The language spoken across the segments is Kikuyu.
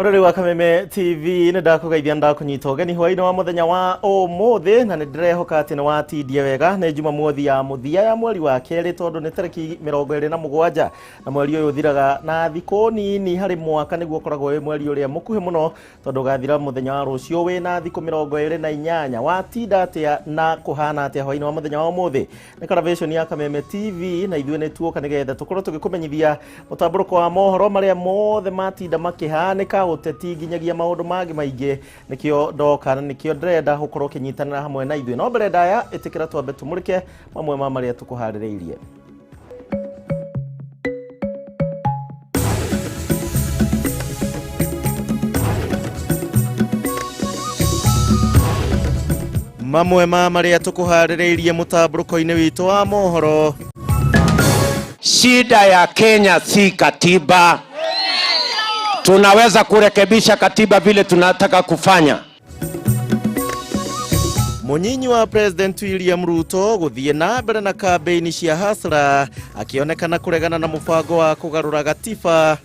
Mũrori wa Kameme TV, nĩ ndakũgeithia, ndakũnyita ũgeni hwaĩ-inĩ wa mũthenya wa ũmũthĩ, na nĩ ndĩrehoka atĩ nĩ watindie wega. Nĩ Jumamothi ya mũthia ya mweri wa kerĩ, tondũ nĩ tarĩki 27, na mweri ũyũ ũthiraga na thikũ nini harĩ mwaka. Nĩguo ũkoragwo wĩ mweri ũrĩa mũkuhĩ mũno, tondũ ũgathira mũthenya wa rũciũ wĩ na thikũ 28. Watinda atĩa na kũhana atĩa hwaĩ-inĩ wa mũthenya wa ũmũthĩ? Nĩ karavĩconi ya Kameme TV, na ithuĩ nĩ tuoka nĩgetha tũkorwo tũgĩkũmenyithia mũtambũrũko wa mohoro marĩa mothe matinda makĩhanĩka, ũteti nginyagia maũndũ mangĩ maingĩ. Nĩkĩo ndoka na nĩkĩo ndĩrenda gũkorwo ũkĩnyitanĩra hamwe na ithuĩ. No mbere ndaya, ĩtĩkĩra twambe tũmũrĩke mamwe ma marĩa tũkũharĩrĩirie. Mamwe ma marĩa tũkũharĩrĩirie mũtambũrũko-inĩ witũ wa mohoro: Shida ya Kenya si katiba. Tunaweza kurekebisha katiba vile tunataka kufanya. Mũnyinyi wa President William Ruto gũthiĩ na mbere na kambĩini cia hasra, akĩonekana kũregana na mũbango wa kũgarũra gatiba.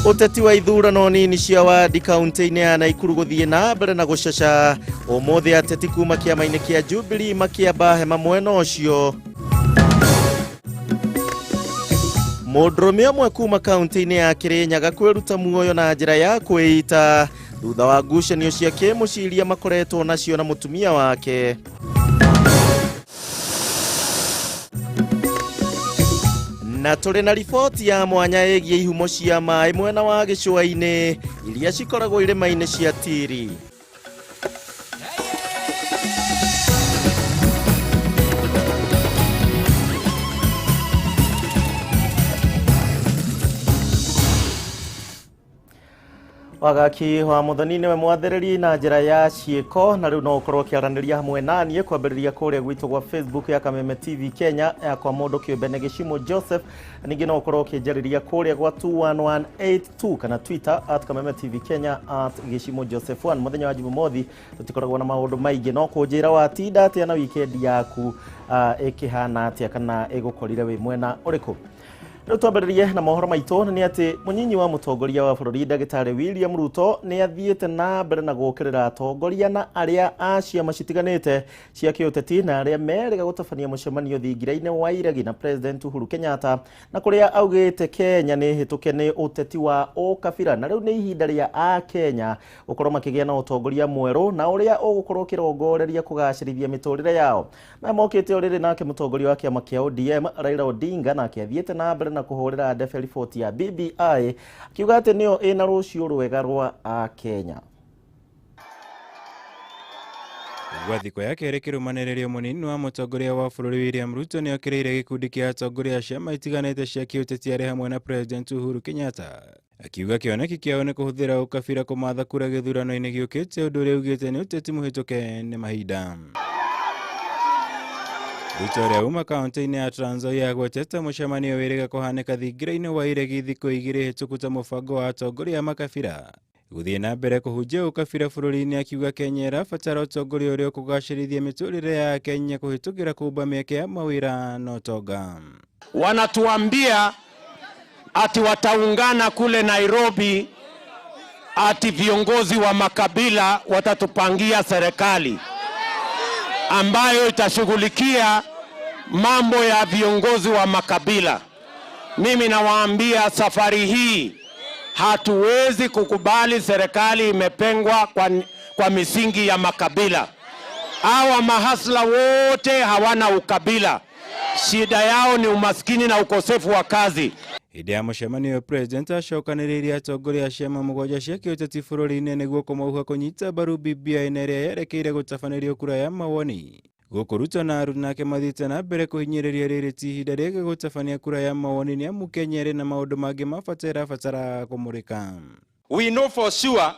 Ũteti wa ithurano nini cia wadi kaunti-inĩ ya Naikuru gũthiĩ na mbere na gũcaca. Ũmũthĩ ateti kuma kĩama-inĩ kĩa Jubilee makĩamba hema mwena ũcio. Mũndũrũme ũmwe kuma kaunti-inĩ ya Kĩrĩnyaga kwĩruta muoyo na njĩra ya kwĩita thutha wa ngucanio cia kĩmũciĩ iria makoretwo nacio na mũtumia wake. Na tũrĩ na riboti ya mwanya ĩgiĩ ihumo cia maĩ mwena wa gĩcũa-inĩ iria cikoragwo irĩma-inĩ cia Tiri. Wagaki wa Muthoni nĩwe mwathĩrĩri na njĩra ya ciĩko, na rĩu no ũkorwo ũkĩaranĩria hamwe naniĩ kwambĩrĩria kũrĩa gwitũ gwa Facebook ya Kameme TV Kenya, yakwa mũndũ kĩũmbe nĩ Gĩcimũ Joseph. Ningĩ no ũkorwo ũkĩnjarĩria kũrĩa gwa 21182 kana Twitter @KamemeTV Kenya, @GĩcimũJoseph1. Mũthenya wa Jumamothi tũtikoragwo na maũndũ maingĩ, no kũnjĩra watinda atĩa na wikendi yaku ĩkĩhana atĩa, kana ĩgũkorire wĩ mwena ũrĩkũ. Rĩu twambĩrĩrie na mohoro maitũ. Nĩ atĩ mũnyinyi wa mũtongoria wa bũrũri ndagĩtarĩ William Ruto nĩ athiĩte na mbere na gũũkĩrĩra atongoria na arĩa a ciama citiganĩte cia kĩũteti na arĩa merĩga gũtabania mũcemanio thingira-inĩ wa Iregi na President Uhuru Kenyatta, na kũrĩa augĩte Kenya nĩ hĩtũke nĩ ũteti wa ũkabira, na rĩu nĩ ihinda rĩa Akenya gũkorwo makĩgĩa na ũtongoria mwerũ na ũrĩa ũgũkorwo ũkĩrongoreria kũgacĩrithia mĩtũrĩre yao. Maya mokĩte o rĩrĩ nake mũtongoria wa kĩama kĩa ODM Raila Odinga nake athiĩte na mbere na kũhũrĩra ndebe riboti ya BBI, akiuga atĩ nĩyo ĩna rũciũ rwega rwa Akenya. Gwa thikũ ya kerĩ kĩrũmanĩrĩrio, mũnini wa mũtongoria wa bũrũri William Ruto nĩ okĩrĩire gĩkundi kĩa atongoria a ciama itiganĩte cia kĩũteti arĩ hamwe na President Uhuru Kenyatta, akiuga kĩoneki kĩao nĩ kũhũthĩra ũkabira kũmatha kura gĩthurano-inĩ gĩũkĩte, ũndũ ũrĩa augĩte nĩ ũteti mũhĩtũke nĩ mahinda. Ruto ũrĩa uma kaunti-inĩ ya Trans Nzoia agwetete mũcemanio wĩrĩga kũhanĩka thingira-inĩ wa Iregi thikũ 2 hĩtũku ta mũbango wa atongoria a makabira gũthiĩ na mbere kũhunjia ũkabira bũrũri-inĩ, akiuga Kenya ĩrabatara ũtongoria ũrĩa ũkũgacĩrithia mĩtũrĩre ya Kenya kũhĩtũkĩra kũmba mĩeke ya mawĩra na ũtonga. Wanatuambia ati wataungana kule Nairobi, ati viongozi wa makabila watatupangia serikali ambayo itashughulikia mambo ya viongozi wa makabila. Mimi nawaambia safari hii hatuwezi kukubali serikali imepengwa kwa misingi ya makabila. Hawa mahasla wote hawana ukabila, shida yao ni umaskini na ukosefu wa kazi. Hĩndĩ ya mũcemanio, President acokanĩrĩirie atongoria a ciama mũgwanja cia kĩũteti bũrũri-inĩ nĩguo kũmauha kũnyita mbaru BBI na ĩrĩa yerekeire gũtabanĩrio kura ya mawoni. Gũkũ Ruto na arutwo nake mathiĩte na mbere kũhinyĩrĩria rĩrĩ ti ihinda rĩega gũtabania kura ya mawoni, nĩ amu Kenya ĩrĩ na maũndũ mangĩ ma bata ĩrabatara kũmũrĩka. We know for sure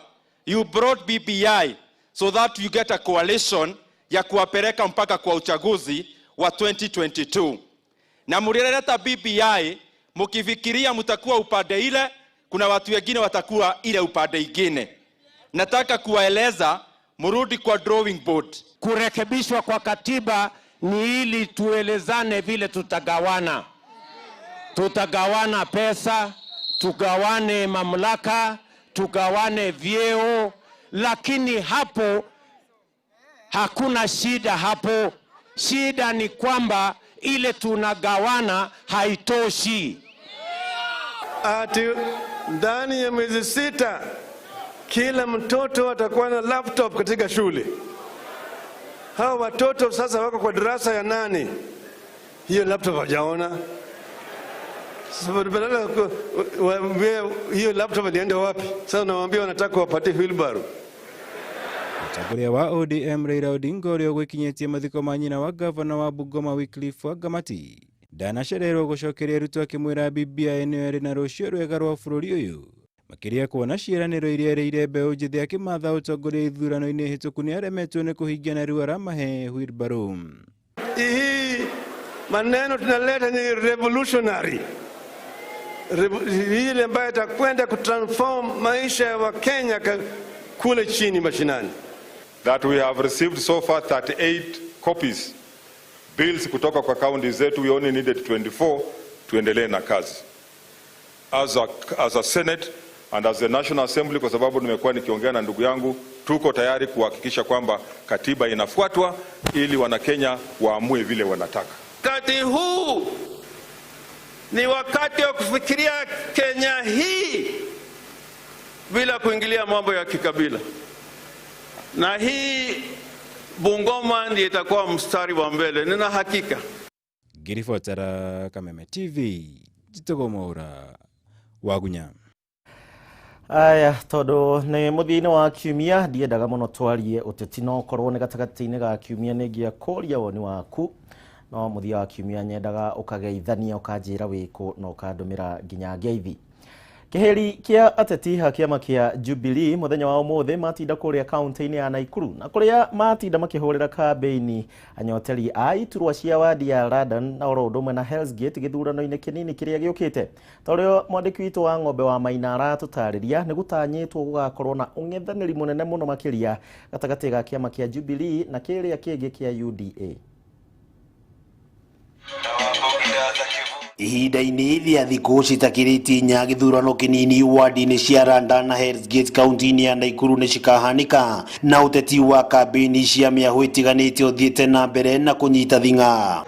you brought BBI so that you get a coalition ya kuwapeleka mpaka kwa uchaguzi wa 2022. Na mlileta BBI mkifikiria mtakuwa upande ile, kuna watu wengine watakuwa ile upande ingine. Nataka kuwaeleza mrudi kwa drawing board. Kurekebishwa kwa katiba ni ili tuelezane vile tutagawana. Tutagawana pesa, Tugawane mamlaka, tugawane vyeo, lakini hapo hakuna shida hapo. Shida ni kwamba ile tunagawana haitoshi. Ati ndani ya miezi 6 kila mtoto atakuwa na laptop katika shule. Hawa watoto sasa wako kwa darasa ya 8, hiyo laptop hawajaona. Sasa badala waambie hiyo laptop ilienda wapi? Sasa nawaambia wanataka kuwapatia wheelbarrow. Mũtongoria wa ODM Raila Odinga ũrĩa ũgwĩkinyĩtie mathiko ma nyina wa gavana wa Bungoma Wycliffe Wangamati ndanacererwo gũcokeria Ruto akĩmwĩra BBI nĩyo ĩrĩ na rũciũ rwega rwa bũrũri ũyũ, makĩria kuona ciĩranĩro iria erĩire mbeũ njĩthĩ akĩmatha ũtongoria ithurano-inĩ hĩtũku nĩaremetwo nĩ kũhingia na rĩu aramahe wheelbarrow. Hii maneno tunaleta ni revolutionary, ile ambayo itakwenda kutransform maisha ya Wakenya kule chini mashinani. That we have received so far 38 copies bills kutoka kwa county zetu, we only needed 24. Tuendelee na kazi as a Senate and as a National Assembly, kwa sababu nimekuwa nikiongea na ndugu yangu, tuko tayari kuhakikisha kwamba katiba inafuatwa ili Wanakenya waamue vile wanataka. Wakati huu ni wakati wa kufikiria Kenya hii bila kuingilia mambo ya kikabila, na hii Bungoma ndiyo itakuwa mstari wa mbele, nina hakika. Ngĩribotera Kameme TV, njĩtagwo Mwaura Wagunya. Aya, tondu nĩ mũthia-inĩ wa kiumia, ndiendaga mũno twarie ũteti, no korwo nĩ gatagatĩ-inĩ ga kiumia nĩ ngĩakũria woni waku, no mũthia wa kiumia nyendaga ũkageithania, ũkanjĩra wĩkũ na ũkandũmĩra nginya ngeithi. Kĩhĩri kĩa ateti a kĩama kĩa Jubilee mũthenya wa ũmũthĩ matinda kũrĩa kaunti-inĩ ya Nakuru, na kũrĩa matinda makĩhũrĩra kambĩini anyoteri a iturwa cia wadi ya London na oro ũndũ ũmwe na Hell's Gate gĩthurano-inĩ kĩnini kĩrĩa gĩũkĩte. Ta ũrĩa mwandĩki witũ wa Ng'ombe wa Maina aratũtarĩria, nĩ gũtanyĩtwo gũgakorwo na ũng'ethanĩri mũnene mũno makĩria gatagatĩ ga kĩama kĩa Jubilee na kĩrĩa kĩngĩ kĩa UDA. Ihinda-inĩ rĩa thikũ citakĩrĩtie 4, gĩthurano kĩnini wadi-inĩ cia Randa na Hell's Gate kaunti-inĩ ya Nakuru nĩ cikahanĩka, na ũteti wa kambĩini cia mĩahũ ĩtiganĩte ũthiĩte na mbere na kũnyita thing'a.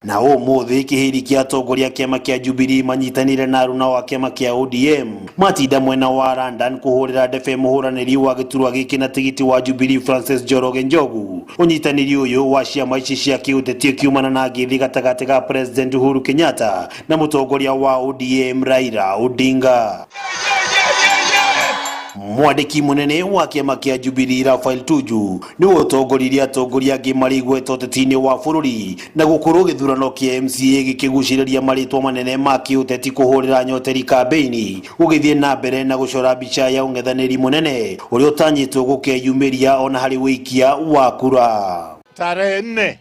Na ũmũthĩ kĩhĩri kĩa atongoria kĩama kĩa Jubilee manyitanĩire na aruna wa kĩama kĩa ODM matinda mwena wa London kũhũrĩra ndebe mũhũranĩri wa gĩturwa gĩkĩ na tigiti wa Jubilee Francis Njoroge Njogu. Ũnyitanĩri ũyũ wa ciama ici cia kĩũteti ũkiumana na ngeithi gatagatĩ ga President Uhuru Kenyatta na mũtongoria wa ODM Raila Odinga. Mwandĩki mũnene wa kĩama kĩa Jubilee Raphael Tuju nĩwe ũtongoririe atongoria angĩ marĩ igweta ũteti-inĩ wa bũrũri, na gũkorwo gĩthurano kĩa MCA gĩkĩgucĩrĩria marĩtwa manene ma kĩũteti kũhũrĩra nyoteri kambĩini, gũgĩthiĩ na mbere na gũcora mbica ya ũng'ethanĩri mũnene ũrĩa ũtanyĩtwo gũkeyumĩria ona harĩ wĩikia wa kura. Tarehe 4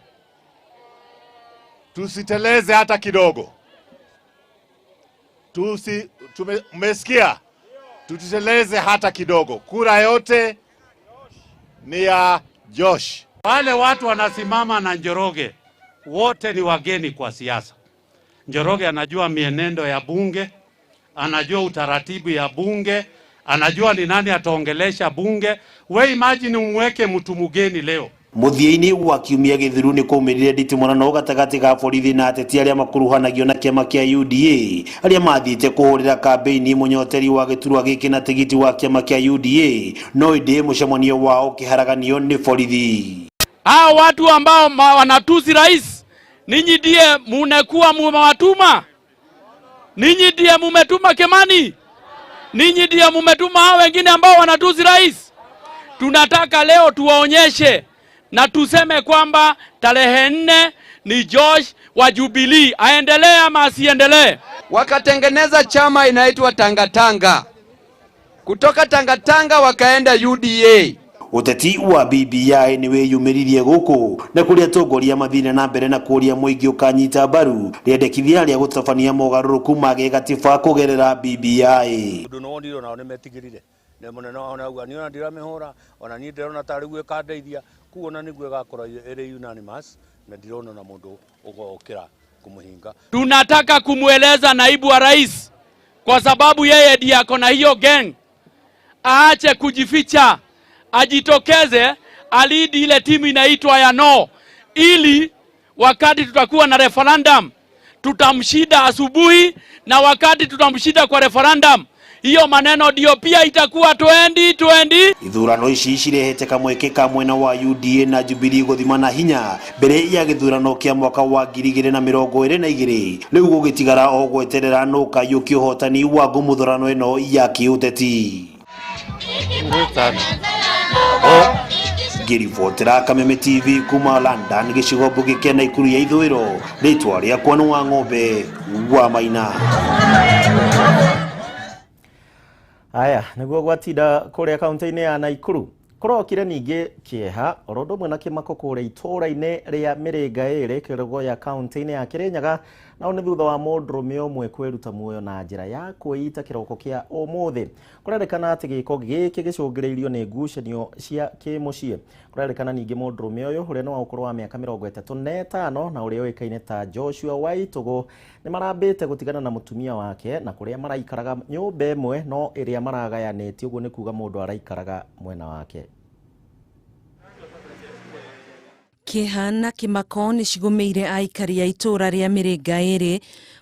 tusiteleze hata kidogo. Mmesikia? Tusiteleze hata kidogo. Kura yote ni ya Josh. Wale watu wanasimama na Njoroge wote ni wageni kwa siasa. Njoroge anajua mienendo ya bunge, anajua utaratibu ya bunge, anajua ni nani ataongelesha bunge. We imagine umweke mtu mgeni leo. Mũthia-inĩ wa kiumia gĩthiru nĩ kwaumĩrire nditimũrano gatagatĩ ga borithi na ateti arĩa makuruhanagio na kĩama kĩa UDA arĩa mathiĩte kũhũrĩra kambĩini mũnyoteri wa gĩturwa gĩkĩ na tigiti wa kĩama kĩa UDA, no ĩndĩ mũcemanio wao ũkĩharaganio nĩ borithi. Hao watu ambao wanatusi rais, ninyi ndiye munekuwa mumewatuma? Ninyi ndiye mumetuma Kimani? Ninyi ndiye mumetuma hao wengine ambao wanatusi rais? Tunataka leo tuwaonyeshe na tuseme kwamba tarehe 4 ni Josh wa Jubilee, aendelee ama asiendelee. Wakatengeneza chama inaitwa Tangatanga. Kutoka Tangatanga wakaenda UDA. Ũteti wa BBI nĩ wĩyumĩririe gũkũ na kũrĩa atongoria mathire na mbere na kũria mũingĩ ũkanyita mbaru rĩendekithia rĩa gũtabania mogarũrũku ma gĩgatiba kũgerera BBI. Ũndũ nĩwonire onao nĩmetigĩrire nĩ mũnene wao nĩauga niĩ ona ndiramĩhũra, ona niĩ ndĩrona tarĩ guo ĩkandeithia, koguo ona nĩguo ĩgakorwo ĩrĩ unanimous, na ndirona ona mũndũ ũgokĩra. Kumuhinga. Tunataka kumweleza naibu wa rais, kwa sababu yeye ndiye ako na hiyo gang, aache kujificha, ajitokeze, alidi ile timu inaitwa ya no, ili wakati tutakuwa na referendum tutamshinda asubuhi, na wakati tutamshinda kwa referendum hiyo maneno ndio pia itakuwa 2020. Ithurano ici cirehete kamweke ka mwena wa UDA na Jubilee guthimana hinya mbere ya githurano kia mwaka wa 2022. Riu gugitigara o gweterera no kayuki uhotani wa ngumuthurano ino ya kiuteti. Ngĩribotera Kameme TV kuma London gĩcigo mbunge kĩa Naikuru ya ithũĩro, rĩtwa rĩakwa nĩ wa ng'ombe wa Maina. Aya nĩguo gwatinda kũrĩa kaunti-inĩ ya Naikuru. Kũrokire ningĩ kĩeha oro ũndũ ũmwe na kĩmako kũrĩa itũũra-inĩ rĩa Mĩrĩnga ĩrĩ Kĩrũgũya kaunti-inĩ ya Kĩrĩnyaga, nao nĩ thutha wa mũndũrũme ũmwe kwĩruta muoyo na njĩra ya kwĩita kĩroko kĩa ũmũthĩ. Kũrerĩkana atĩ gĩko gĩkĩ gĩcũngĩrĩirio nĩ ngucanio cia kĩmũciĩ. Kũrerĩkana ningĩ mũndũrũme ũyũ ũrĩa nĩ wa ũkũrũ wa mĩaka 35 na ũrĩa ũĩkaine ta Joshua Waitũgũ nĩ marambĩte gũtigana na mũtumia wake na kũrĩa maraikaraga nyũmba ĩmwe no ĩrĩa maragayanĩtie, ũguo nĩ kuga mũndũ araikaraga mwena wake. Kĩeha na kĩmako nĩ cigũmĩire aikari a itũũra rĩa Mĩrĩnga ĩrĩ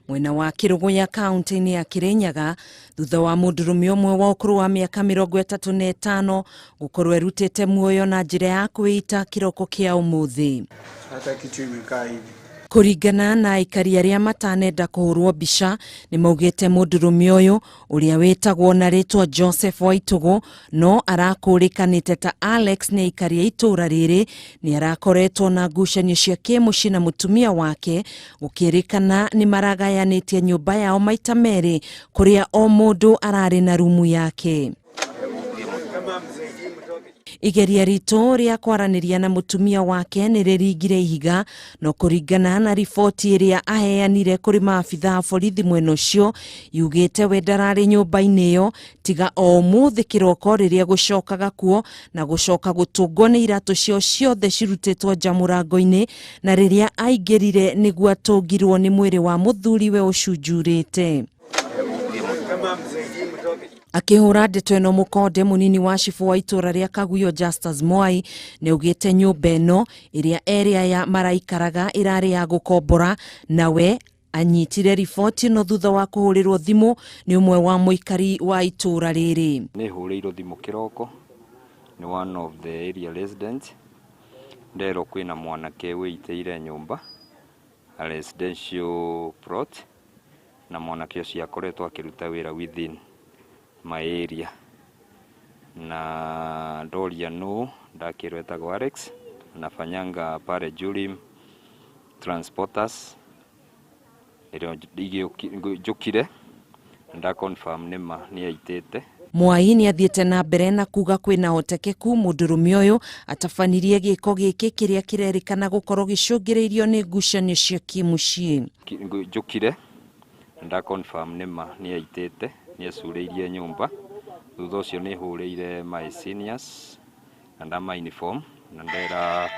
mwena wa Kĩrũgũya kaunti-inĩ ya Kĩrĩnyaga thutha wa mũndũrũme ũmwe wa ũkũrũ wa mĩaka 35 gũkorwo erutĩte muoyo na njĩra ya kwĩita kĩroko kĩa ũmũthĩ. Hata kichwa imekaa hivi. Kũringana na aikari arĩa matanenda kũhũrwo mbica nĩ maugĩte mũndũrũme ũyũ ũrĩa wĩtagwo na rĩtwa Joseph Waitũgũ no arakũrĩkanĩte ta Alex nĩ aikari a itũũra rĩrĩ nĩ arakoretwo na ngucanio cia kĩmũciĩ na mũtumia wake, gũkĩrĩkana nĩ maragayanĩtie nyũmba yao maita merĩ kũrĩa o mũndũ ararĩ na rumu yake. Igeria ritũ rĩa kwaranĩria na mũtumia wake nĩ rĩringire ihiga, no kũringana na riboti ĩrĩa aheanire kũrĩ maabitha a borithi mwena ũcio yugĩte we ndararĩ nyũmba-inĩ ĩyo tiga o ũmũthĩ kĩroko rĩrĩa gũcokaga kuo na gũcoka gũtũngwo nĩ iratũ ciao ciothe cirutĩtwo nja mũrango-inĩ, na rĩrĩa aingĩrire nĩguo atũngirwo nĩ mwĩrĩ wa mũthuriwe ũcunjurĩte. Akĩhũra ndeto ĩno mũkonde mũnini wa cibũ wa itũũra rĩa Kaguyo Justus Mwai nĩ augĩte nyũmba ĩno ĩrĩa erĩ aya maraikaraga ĩrarĩ ya gũkombora, nawe anyitire riboti ĩno thutha wa kũhũrĩrwo thimũ nĩ ũmwe wa mũikari wa itũũra rĩrĩ. Nĩ hũrĩirwo thimũ kĩroko nĩ one of the area residents, nderwo kwĩna mwanake wĩitĩire nyũmba a residential plot, na mwanake ũcio akoretwo akĩruta wĩra within my area, na ndoria no ndakĩrwo etagwo Alex, anafanyanga pale Julim Transporters. Ĩrĩa njũkire nda confirm nĩma nĩ aitĩte. Mwai nĩ athiĩte na mbere na kuga kwĩna hotekeku mũndũrũme ũyũ atabanirie gĩko gĩkĩ kĩrĩa kĩrerĩkana gũkorwo gĩcũngĩrĩirio nĩ ngucanio cia kĩmũciĩ. Njũkire nda confirm nĩma nĩ aitĩte, nĩ ecurĩirie nyũmba. Thutha ũcio nĩ hũrĩire my seniors na ndama uniform na ndera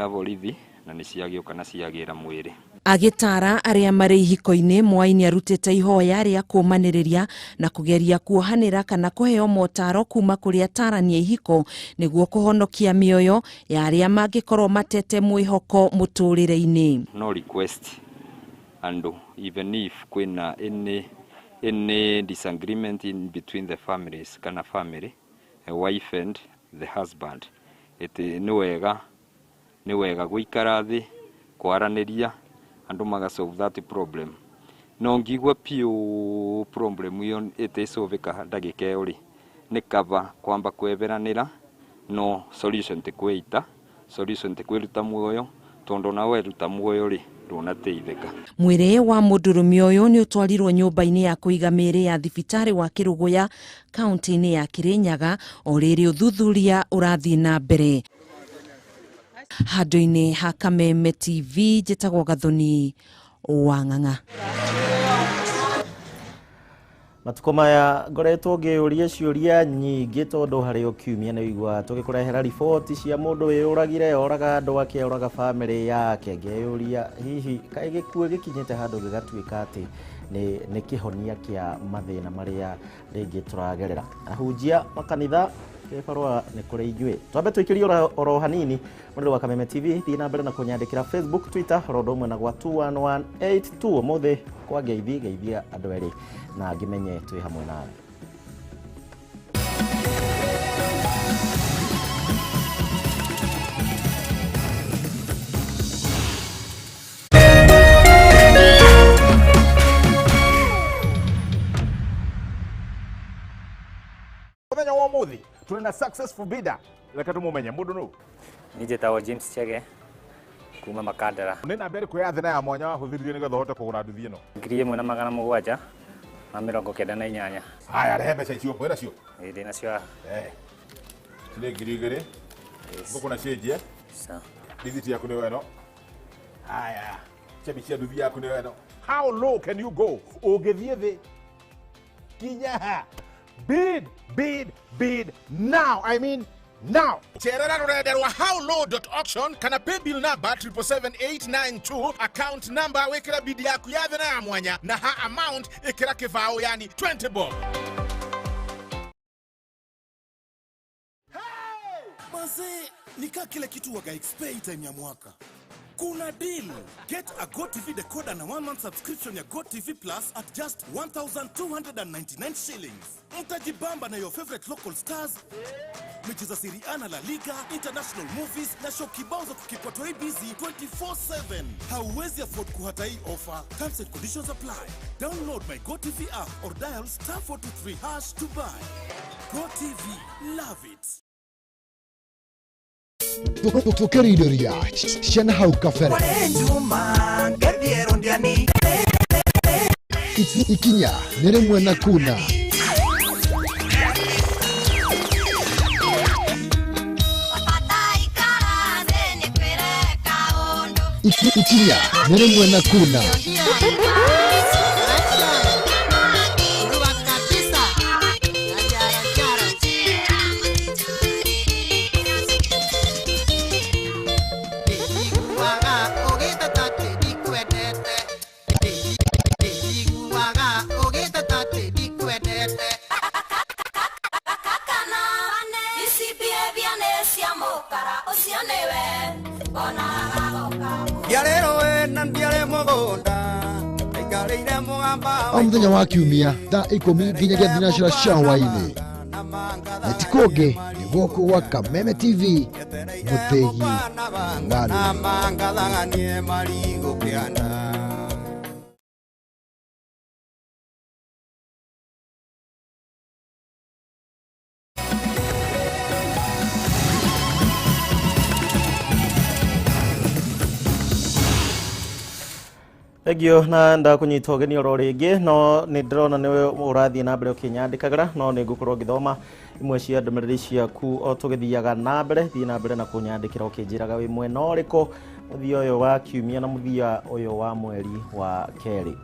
borithi na nĩ ciagĩũka na ciagĩra mwĩrĩ. Agĩtara arĩa marĩ ihiko-inĩ, Mwai nĩ arutĩte ihoya rĩa kũũmanĩrĩria na kũgeria kuohanĩra kana kũheo motaro kuma kũrĩ atarani a ihiko nĩguo kũhonokia mĩoyo ya arĩa mangĩkorwo matete mwĩhoko mũtũrĩre-inĩ. No request andũ even if kwĩna any disagreement in between the families kana family, a wife and the husband, ĩtĩ nĩ wega gũikara thĩ kwaranĩria andũ maga solve that problem. No ngigua piũ problem ĩyo ĩtĩcovĩka ndagĩka ĩyo rĩ, nĩ kaba kwamba kweberanĩra, no solution ti kwĩita, solution ti kwĩruta muoyo, tondũ na weruta muoyo rĩ ndũnateithĩka. Mwĩrĩ wa mũndũrũme ũyũ nĩ ũtwarirwo nyũmba-inĩ ya kũiga mĩĩrĩ ya thibitarĩ wa Kĩrũgũya kaunti-inĩ ya Kĩrĩnyaga o rĩrĩ ũthuthuria ũrathiĩ na mbere. Handũ-inĩ ha Kameme TV njĩtagwo Gathoni wa Ng'ang'a. Matukũ maya ngoretwo ngĩũria ciũria nyingĩ tondũ harĩ o kiumia nĩ ũiguaga tũgĩkũrehera riboti cia mũndũ wĩyũragire, oraga andũ ake, oraga bamĩrĩ yake. Ngeyũria hihi kaĩ gĩkuũ gĩkinyĩte handũ gĩgatuĩka atĩ nĩ kĩhonia kĩa mathĩna marĩa rĩngĩ tũragerera. Ahunjia makanitha kĩbarũa nĩ kũrĩ ithuĩ. Twambe tũikĩrie oro hanini mũrĩrĩ wa Kameme TV, thiĩ na mbere na kũnyandĩkĩra Facebook, Twitter, oro ũndũ ũmwe na gwa 21182. Ũmũthĩ kwa ngeithi, geithia andũ erĩ na ngĩmenye twĩ hamwe nawe. Muthenya wa umuthi tuli na successful bidder, reke tumumenye mundu nu. Ni njĩtagwo James Chege kuma Makandara. Nĩ namba ĩrĩkũ ya thĩna ya mwanya wahũthĩrire nĩgetha ũhote kũgũra nduthi ĩno? 1798. Haya, rehe mbeca icio, wĩna cio? Ĩĩ, ndĩ nacio haha. Nĩ 2000. Ngũkũ na cenjie. Sawa. Rithiti yaku nĩyo ĩno. Haya, chebi cia nduthi yaku nĩyo ĩno. How low can you go? Ũngĩthiĩ thĩ kinya ha? Bid, bid, bid now. I mean now. Cherera rurenda rwa howlow.auction kana paybill number 777892, account number wikira bid yaku ya thina ya mwanya na ha amount ikira kibao yani 20 bob. Mazee, nika kile kitu waga expect time ya mwaka. Kuna deal. Get a GoTV decoder na 1 month subscription ya GoTV Plus at just 1,299 shillings. Mtajibamba na your favorite local stars, mechi za Serie A na La Liga, international movies na show kibao za kukipwa toi busy 24/7. Hauwezi afford kuhata hii offer. Terms and conditions apply. Download my GoTV app or dial *423# to buy. GoTV, love it. Tukeridoria ciana hau kabere ikinya nĩ rĩmwe na kuna. Ikinya nĩ rĩmwe na kuna. O mũthenya wa kiumia thaa 10 nginyagia thinacera cia hwaĩ-inĩ. Nĩ ti kũngĩ nĩ gũkũ gwa Kameme TV, mũthĩgi ng'ano. Thengio na ndakunyita ũgeni oro rĩngĩ, no nĩ ndĩrona nĩwe ũrathiĩ na mbere ũkĩnyandĩkagĩra, no nĩ ngũkorwo ngĩthoma imwe cia ndũmĩrĩri ciaku o tũgĩthiaga na mbere. Thiĩ na mbere na kũnyandĩkĩra ũkĩnjĩraga wĩ mwena ũrĩkũ mũthia ũyũ wa kiumia na mũthia ũyũ wa mweri wa kerĩ.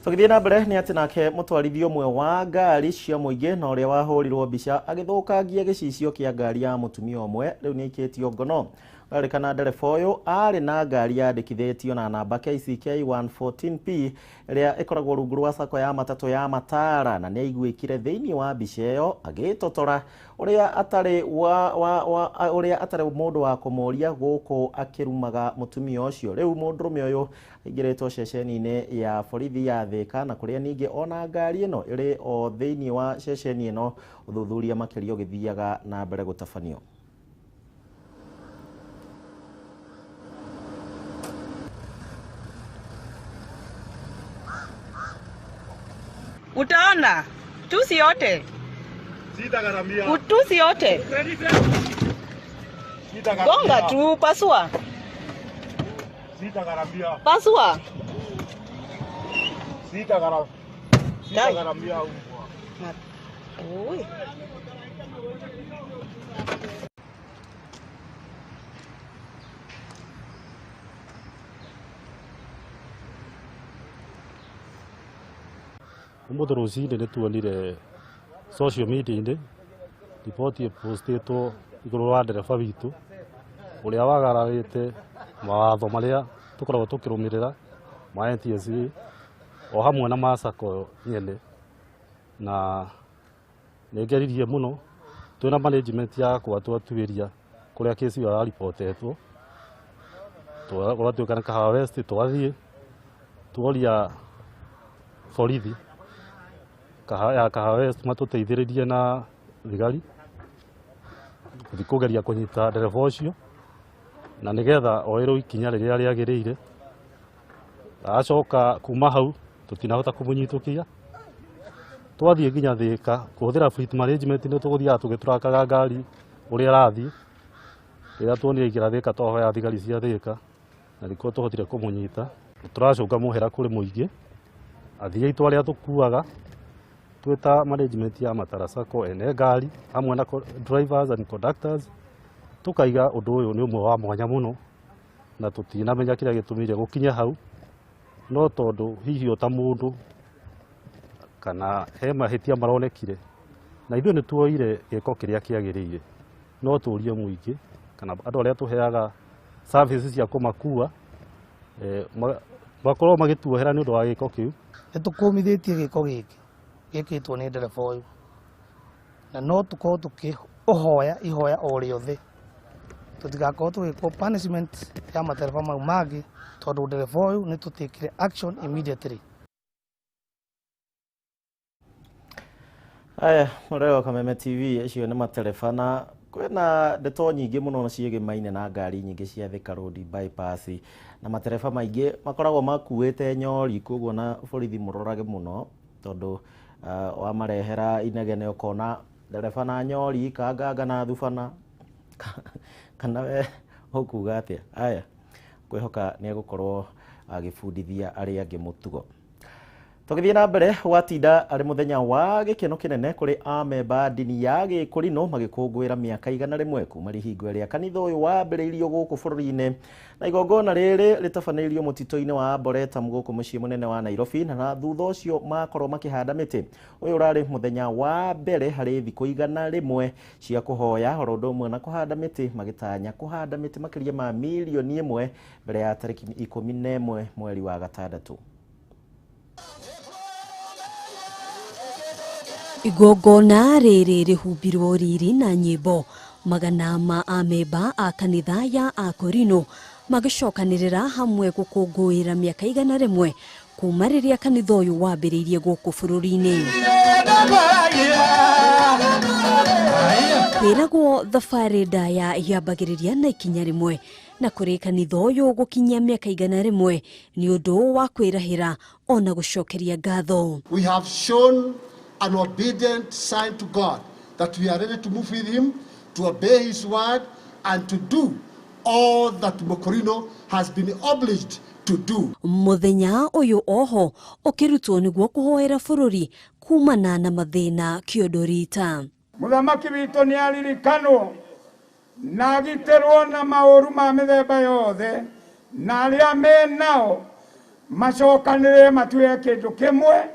Tũgĩthiĩ na mbere nĩ atĩ nake mũtwarithia ũmwe wa ngari cia mũingĩ na ũrĩa wahũrirwo mbica agĩthũkangia gĩcicio kĩa ngari ya mũtumia ũmwe rĩu nĩ aikĩtio ngono. Ũrerĩkana ndereba ũyũ arĩ na ngari yandĩkithĩtio na namba KCK 114P ĩrĩa ĩkoragwo rungu rwa sacco ya matatũ ya Matara, na nĩ aiguĩkire thĩinĩ wa mbica ĩyo agĩtotora ũrĩa atarĩ ũrĩa atarĩ mũndũ wa kũmũria gũkũ akĩrumaga mũtumia ũcio. Rĩu mũndũrũme ũyũ aingĩrĩtwo ceceni-inĩ ya borithi ya Thĩka, na kũrĩa ningĩ ona ngari ĩno ĩrĩ o thĩinĩ wa ceceni ĩno, ũthuthuria makĩria ũgĩthiaga na mbere gũtabanio. Utaona tusi yote, sitagharamia utusi yote, gonga tu, pasua, sitagharamia, pasua, sitagharamia. Oi. Umuthi rucini ni tuonire social media-inĩ riboti ĩpostĩtwo igũrũ wa ndereba witũ ũrĩa wagararĩte mawatho marĩa tũkoragwo tũkĩrũmĩrĩra ma NTSA o hamwe na ma SACCO nyene, na nĩngeririe mũno twĩna management yakwa twatuĩria kũrĩa kesi ĩyo yaripotetwo, gwatuĩka nĩ Kahawa West, twathiĩ tuoria borithi ya Kahawa West matũteithĩrĩrie na thigari gũthiĩ kũgeria kũnyita ndereba ũcio na nĩgetha oerwo ikinya rĩrĩa rĩagĩrĩire. Acoka kuma hau tũtinahota kũmũnyitũkia, twathiĩ nginya Thika kũhũthĩra fleet management nĩ tũgũthiaga tũgĩtũrakaga ngari ũrĩa ĩrathiĩ. Rĩrĩa tuonire aingĩra Thika twahoya thigari cia Thika na nĩkuo tũhotire kũmũnyita. Tũracũnga mũhera kũrĩ mũingĩ, athii aitũ arĩa tũkuaga twĩta management ya Matara SACCO ene ngari hamwe na drivers and conductors, tukaiga ũndũ ũyũ nĩ ũmwe wa mwanya mũno na tũtinamenya kĩrĩa gĩtũmire gũkinye hau, no tondũ hihi o ta mũndũ kana he mahĩtia maronekire na ithuĩ nĩ tuoire gĩko kĩrĩa kĩagĩrĩire, no tũrie mũingĩ kana andũ arĩa tũheaga services cia kũmakua makorwo magĩtuohera nĩ ũndũ wa gĩko kĩu. Nĩ tũkũmithĩtie gĩko gĩkĩ gĩkĩtwo nĩ ndereba ũyũ, na no tũkorwo tũkĩũhoya ihoya o rĩothe tũtigakorwo tũgĩkwo punishment ya matereba mau mangĩ, tondũ ndereba ũyũ nĩ tũtĩkire action immediately. Aya, mũrego Kameme TV acio nĩ matereba, na kwĩna ndeto nyingĩ mũno ciĩgĩmaine na ngari nyingĩ cia Thika Road bypass, na matereba maingĩ makoragwo makuĩte nyori, koguo na borithi mũrorage mũno tondũ wamarehera inegene ũkona ndereba na nyori kanganga na thubana kana we ũkuga atĩa. Aya, kwĩhoka nĩ egũkorwo agĩbundithia arĩa angĩ mũtugo. Tũgĩthiĩ na mbere, gwatinda arĩ mũthenya wa gĩkeno kĩnene kũrĩ amemba ndini ya Gĩkũrinũ magĩkũngũĩra mĩaka 100 kuma rĩhingo rĩa kanitha ũyũ wambĩrĩirio gũkũ bũrũri-inĩ, na igongona rĩrĩ rĩtabanĩirio mũtitũ-inĩ wa Arboretum gũkũ mũciĩ mũnene wa Nairobi, na thutha ũcio makorwo makĩhanda mĩtĩ. Ũyũ ũrarĩ mũthenya wa mbere harĩ thikũ 100 cia kũhoya oro ũndũ ũmwe na kũhanda mĩtĩ, magĩtanya kũhanda mĩtĩ makĩria ma mirioni 1 mbere ya tarĩki 11 mweri wa gatandatũ. Igongona rĩrĩ rĩhumbirwo riri na nyĩmbo, magana ma amemba a kanitha ya Akorino magĩcokanĩrĩra hamwe gũkũngũĩra mĩaka 100 kuma rĩrĩa kanitha ũyũ wambĩrĩirie gũkũ bũrũri-inĩ. Kwĩragwo thabarĩ ndaya yambagĩrĩria na ikinya rĩmwe, na kũrĩ kanitha ũyũ gũkinyia mĩaka 100 nĩ ũndũ wa kwĩrahĩra ona gũcokeria ngatho. We have shown an obedient sign to God that we are ready to move with him, to obey his word, and to do all that Mokorino has been obliged to do. Mũthenya ũyũ oho ũkĩrutwo nĩguo kũhoera bũrũri kumana na mathĩna kĩondo rita. Mũthamaki witũ nĩ aririkanwo na agitĩrwo na maũru ma mĩthemba yothe, na arĩa me nao macokanĩrĩre matue kĩndũ kĩmwe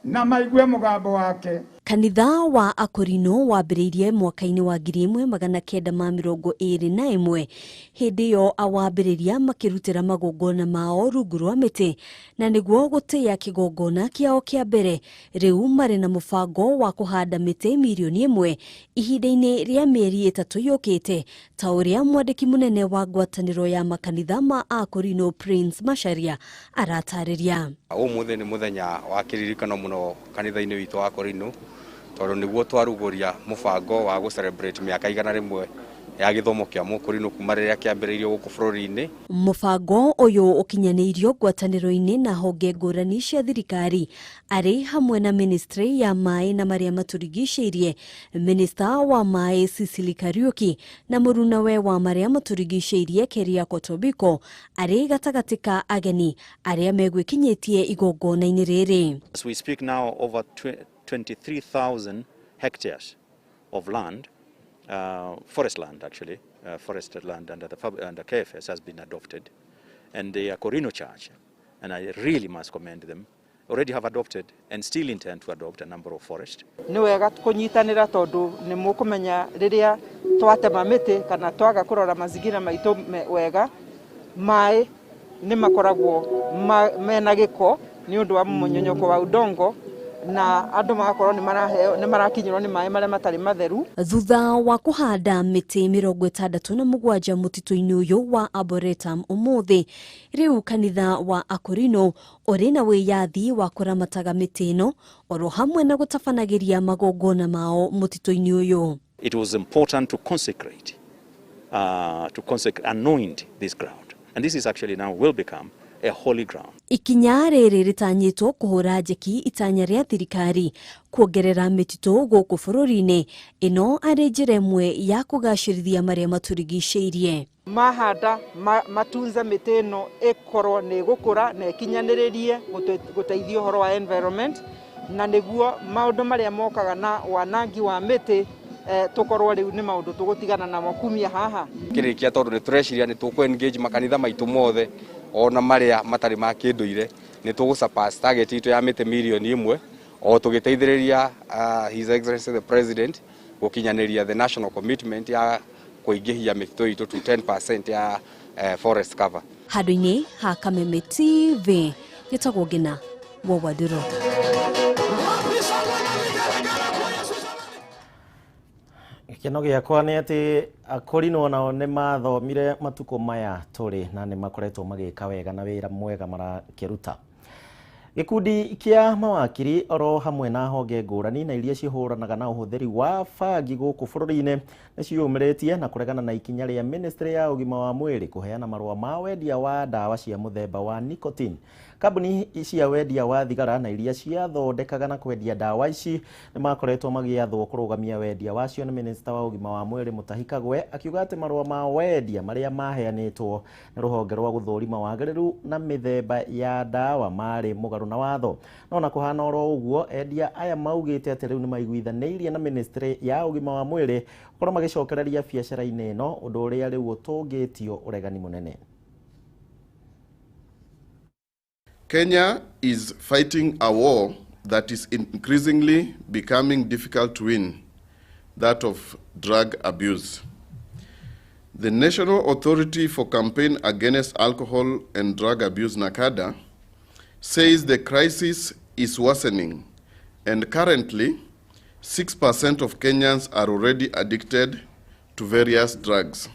na maigue mũgambo wake. Kanitha wa Akorino wambĩrĩirie mwaka-inĩ wa 1921 hĩndĩ ĩyo awambĩrĩria makĩrutĩra magongona mao rungu rwa mĩtĩ, na nĩguo gũtĩĩa kĩgongona kĩao kĩa mbere rĩu marĩ na mũbango wa kũhanda mĩtĩ mirioni 1 ihinda-inĩ rĩa mĩeri 3 yũkĩte, ta ũrĩa mwandĩki mũnene wa ngwatanĩro ya makanitha ma Akorino Prince Macharia aratarĩria. Ũmũthĩ nĩ mũthenya wa kĩririkano mũno kanitha-inĩ witũ wa Akorino, tondũ nĩguo twarugũria mũbango wa gũ celebrate mĩaka 100 ya gĩthomo kĩa Mũkũrinũ kuma rĩrĩa kĩambĩrĩirio gũkũ bũrũri-inĩ. Mũbango ũyũ ũkinyanĩirio ngwatanĩro-inĩ na honge ngũrani cia thirikari arĩ hamwe na ministry ya maĩ na marĩa matũrigicĩirie, minista wa maĩ Cecily Kariuki na mũrunawe wa marĩa matũrigicĩirie Keriako Tobiko arĩ gatagatĩ ka ageni arĩa megwĩkinyĩtie igongona-inĩ rĩrĩ. As we speak now, over 23,000 hectares of land, forest land actually, forested land under KFS has been adopted, and the Akorino Church, and I really must commend them, already have adopted and still intend to adopt a number of forests. Nĩ wega kũnyitanĩra tondũ nĩ mũkũmenya rĩrĩa twatema mĩtĩ kana twaga kũrora mazingira maitũ wega, maĩ nĩ makoragwo mena gĩko nĩ ũndũ wa mũnyonyoko wa udongo, na andũ magakorwo nĩ maraheo nĩ marakinyĩrwo nĩ maĩ marĩa matarĩ matheru. Thutha wa kũhanda mĩtĩ 67 mũtitũ-inĩ ũyũ wa Arboretum ũmũthĩ, rĩu kanitha wa Akorino ũrĩ na wĩyathi wa kũramataga mĩtĩ ĩno oro hamwe na gũtabanagĩria magongona mao mũtitũ-inĩ ũyũ. It was important to consecrate, anoint this ground. And this is actually now will become a holy ground. Ikinya rĩrĩ rĩtanyĩtwo kũhũra njeki itanya rĩa thirikari kuongerera mĩtitũ gũkũ bũrũri-inĩ, ĩno arĩ njĩra ĩmwe ya kũgacĩrithia marĩa matũrigicĩirie. Mahanda matunze mĩtĩ ĩno ĩkorwo nĩ ĩgũkũra na ĩkinyanĩrĩrie gũteithia ũhoro wa environment, na nĩguo maũndũ marĩa mokaga na wanangi wa mĩtĩ tũkorwo rĩu nĩ maũndũ tũgũtigana namo kumia haha. Kĩrĩkia tondũ nĩ tũreciria nĩ tũkũ engage makanitha maitũ mothe ona marĩa matarĩ ma kĩndũire, nĩ tũgũ surpass target itũ ya mĩtĩ mirioni 1 o tũgĩteithĩrĩria His Excellency the President gũkinyanĩria the national commitment ya kũingĩhia mĩtitũ itũ to 10% ya forest cover. Handũ-inĩ ha Kameme TV gĩtagwo Ngina wa Waduro. Gĩkeno gĩakwa nĩ atĩ Akorino nao nĩ mathomire matukũ maya tũrĩ na nĩ makoretwo magĩka wega na wĩra mwega marakĩruta. Gĩkundi kĩa mawakiri oro hamwe na honge ngũrani na iria cihũranaga na ũhũthĩri wa bangi gũkũ bũrũri-inĩ nĩ ciũmĩrĩtie na kũregana na ikinya rĩa ministry ya ũgima wa mwĩrĩ kũheana marũa ma wendia wa ndawa cia mũthemba wa nicotine. Kambuni cia wendia wa thigara na iria ciathondekaga na kwendia ndawa ici nĩ makoretwo magĩathwo kũrũgamia wendia wacio nĩ minista wa ũgima wa mwĩrĩ Mutahi Kagwe akiuga atĩ marũa ma wendia marĩa maheanĩtwo nĩ rũhonge rwa gũthũrima wagĩrĩru na mĩthemba ya ndawa marĩ mũgarũ na watho. No na kũhana oro ũguo, endia aya maugĩte atĩ rĩu nĩ maiguithanĩirie na ministry ya ũgima wa mwĩrĩ gũkorwo magĩcokereria biacara-inĩ ĩno, ũndũ ũrĩa rĩu ũtũngĩtio ũregani mũnene. Kenya is fighting a war that is increasingly becoming difficult to win, that of drug abuse. The National Authority for Campaign Against Alcohol and Drug Abuse, NACADA, says the crisis is worsening, and currently 6% of Kenyans are already addicted to various drugs.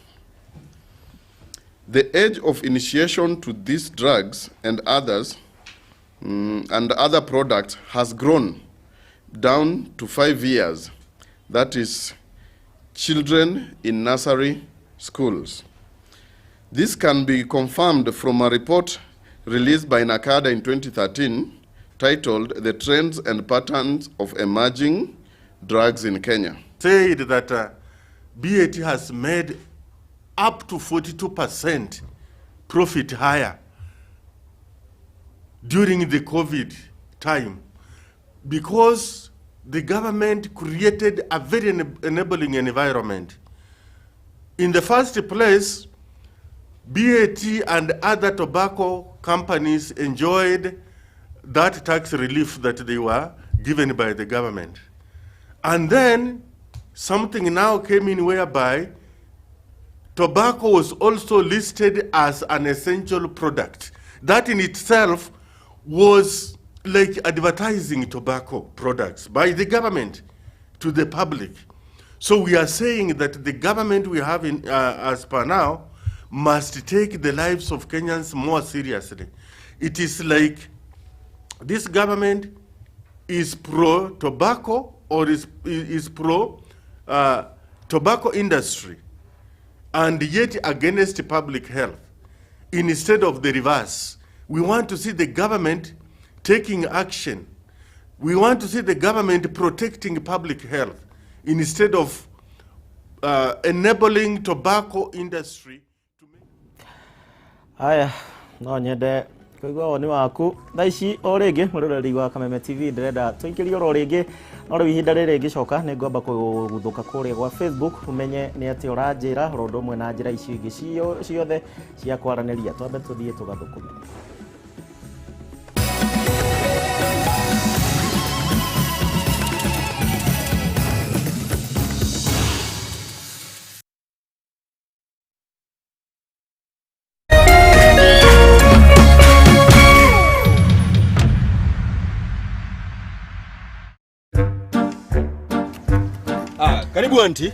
The age of initiation to these drugs and others and other products has grown down to 5 years, that is, children in nursery schools. This can be confirmed from a report released by NACADA in 2013 titled The Trends and Patterns of Emerging Drugs in Kenya. Said that BAT has made up to 42% profit higher during the COVID time because the government created a very enabling environment. In the first place, BAT and other tobacco companies enjoyed that tax relief that they were given by the government. And then something now came in whereby tobacco was also listed as an essential product. That in itself was like advertising tobacco products by the government to the public. So we are saying that the government we have in, as per now must take the lives of Kenyans more seriously. It is like this government is pro-tobacco or is pro-tobacco industry and yet against public health, instead of the reverse. We want to see the government taking action. We want to see the government protecting public health instead of enabling tobacco industry. Aya, no nyende kuigua woni waku thaa ici o rĩngĩ mũroreri wa Kameme TV ndĩrenda tũingĩrie oro rĩngĩ no rĩu ihinda rĩrĩ ngĩcoka nĩ ngwamba kũguthũka kũrĩa gwa Facebook ũmenye nĩ atĩ ũranjĩra oro ũndũ ũmwe na njĩra icio ingĩ ciothe cia kwaranĩria. Twambe tũthiĩ tũgathũkũme. Karibu auntie.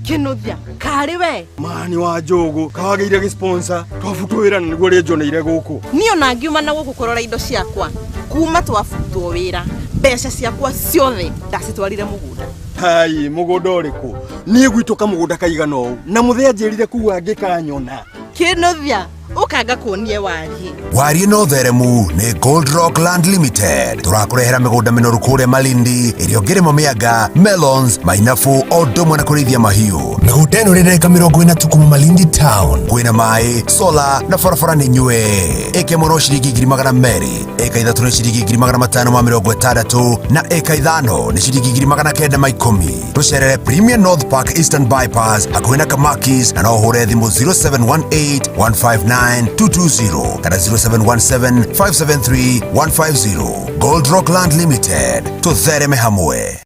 Kinuthia karĩ we Mani wa njogu kawagĩire gĩ-sponsor twabutwo wĩra na nĩguo rĩnjoneire gũkũ. Niĩ ona ngiuma na gũkũ kũrora indo ciakwa kuma twabutwo wĩra mbeca ciakwa ciothe ndacitwarire mũgũnda. Hai, mũgũnda ũrĩkũ? Niĩ gwitũ kamũgũnda kaigana ũũ na mũthee anjĩrire kuga angĩkanyona. Kinuthia ukanga kuonie wariĩ. Wariĩ no theremu nĩ Gold Rock Land Limited. Tũrakũrehera mĩgũnda mĩnoru kũrĩa Malindi ĩrĩa ũngĩrĩma mĩanga, melons, mainabu o ũndũ ũmwe na kũrĩithia mahiũ. Mĩgũnda ĩno ĩrĩ ndagĩka 40 kuma Malindi town. Kwĩna maĩ, solar na barabara nĩ nyue. Ĩka ĩmwe no ciringi 200,000, ĩka 3 nĩ ciringi 560,000 na ĩka 5 nĩ ciringi 910,000. Tũcerere Premier North Park Eastern Bypass hakuhĩ na Kamakis na no ũhũre thimũ 0718 159 220 kana 0717 573 150. Gold Rock Land Limited, tuthereme hamwe.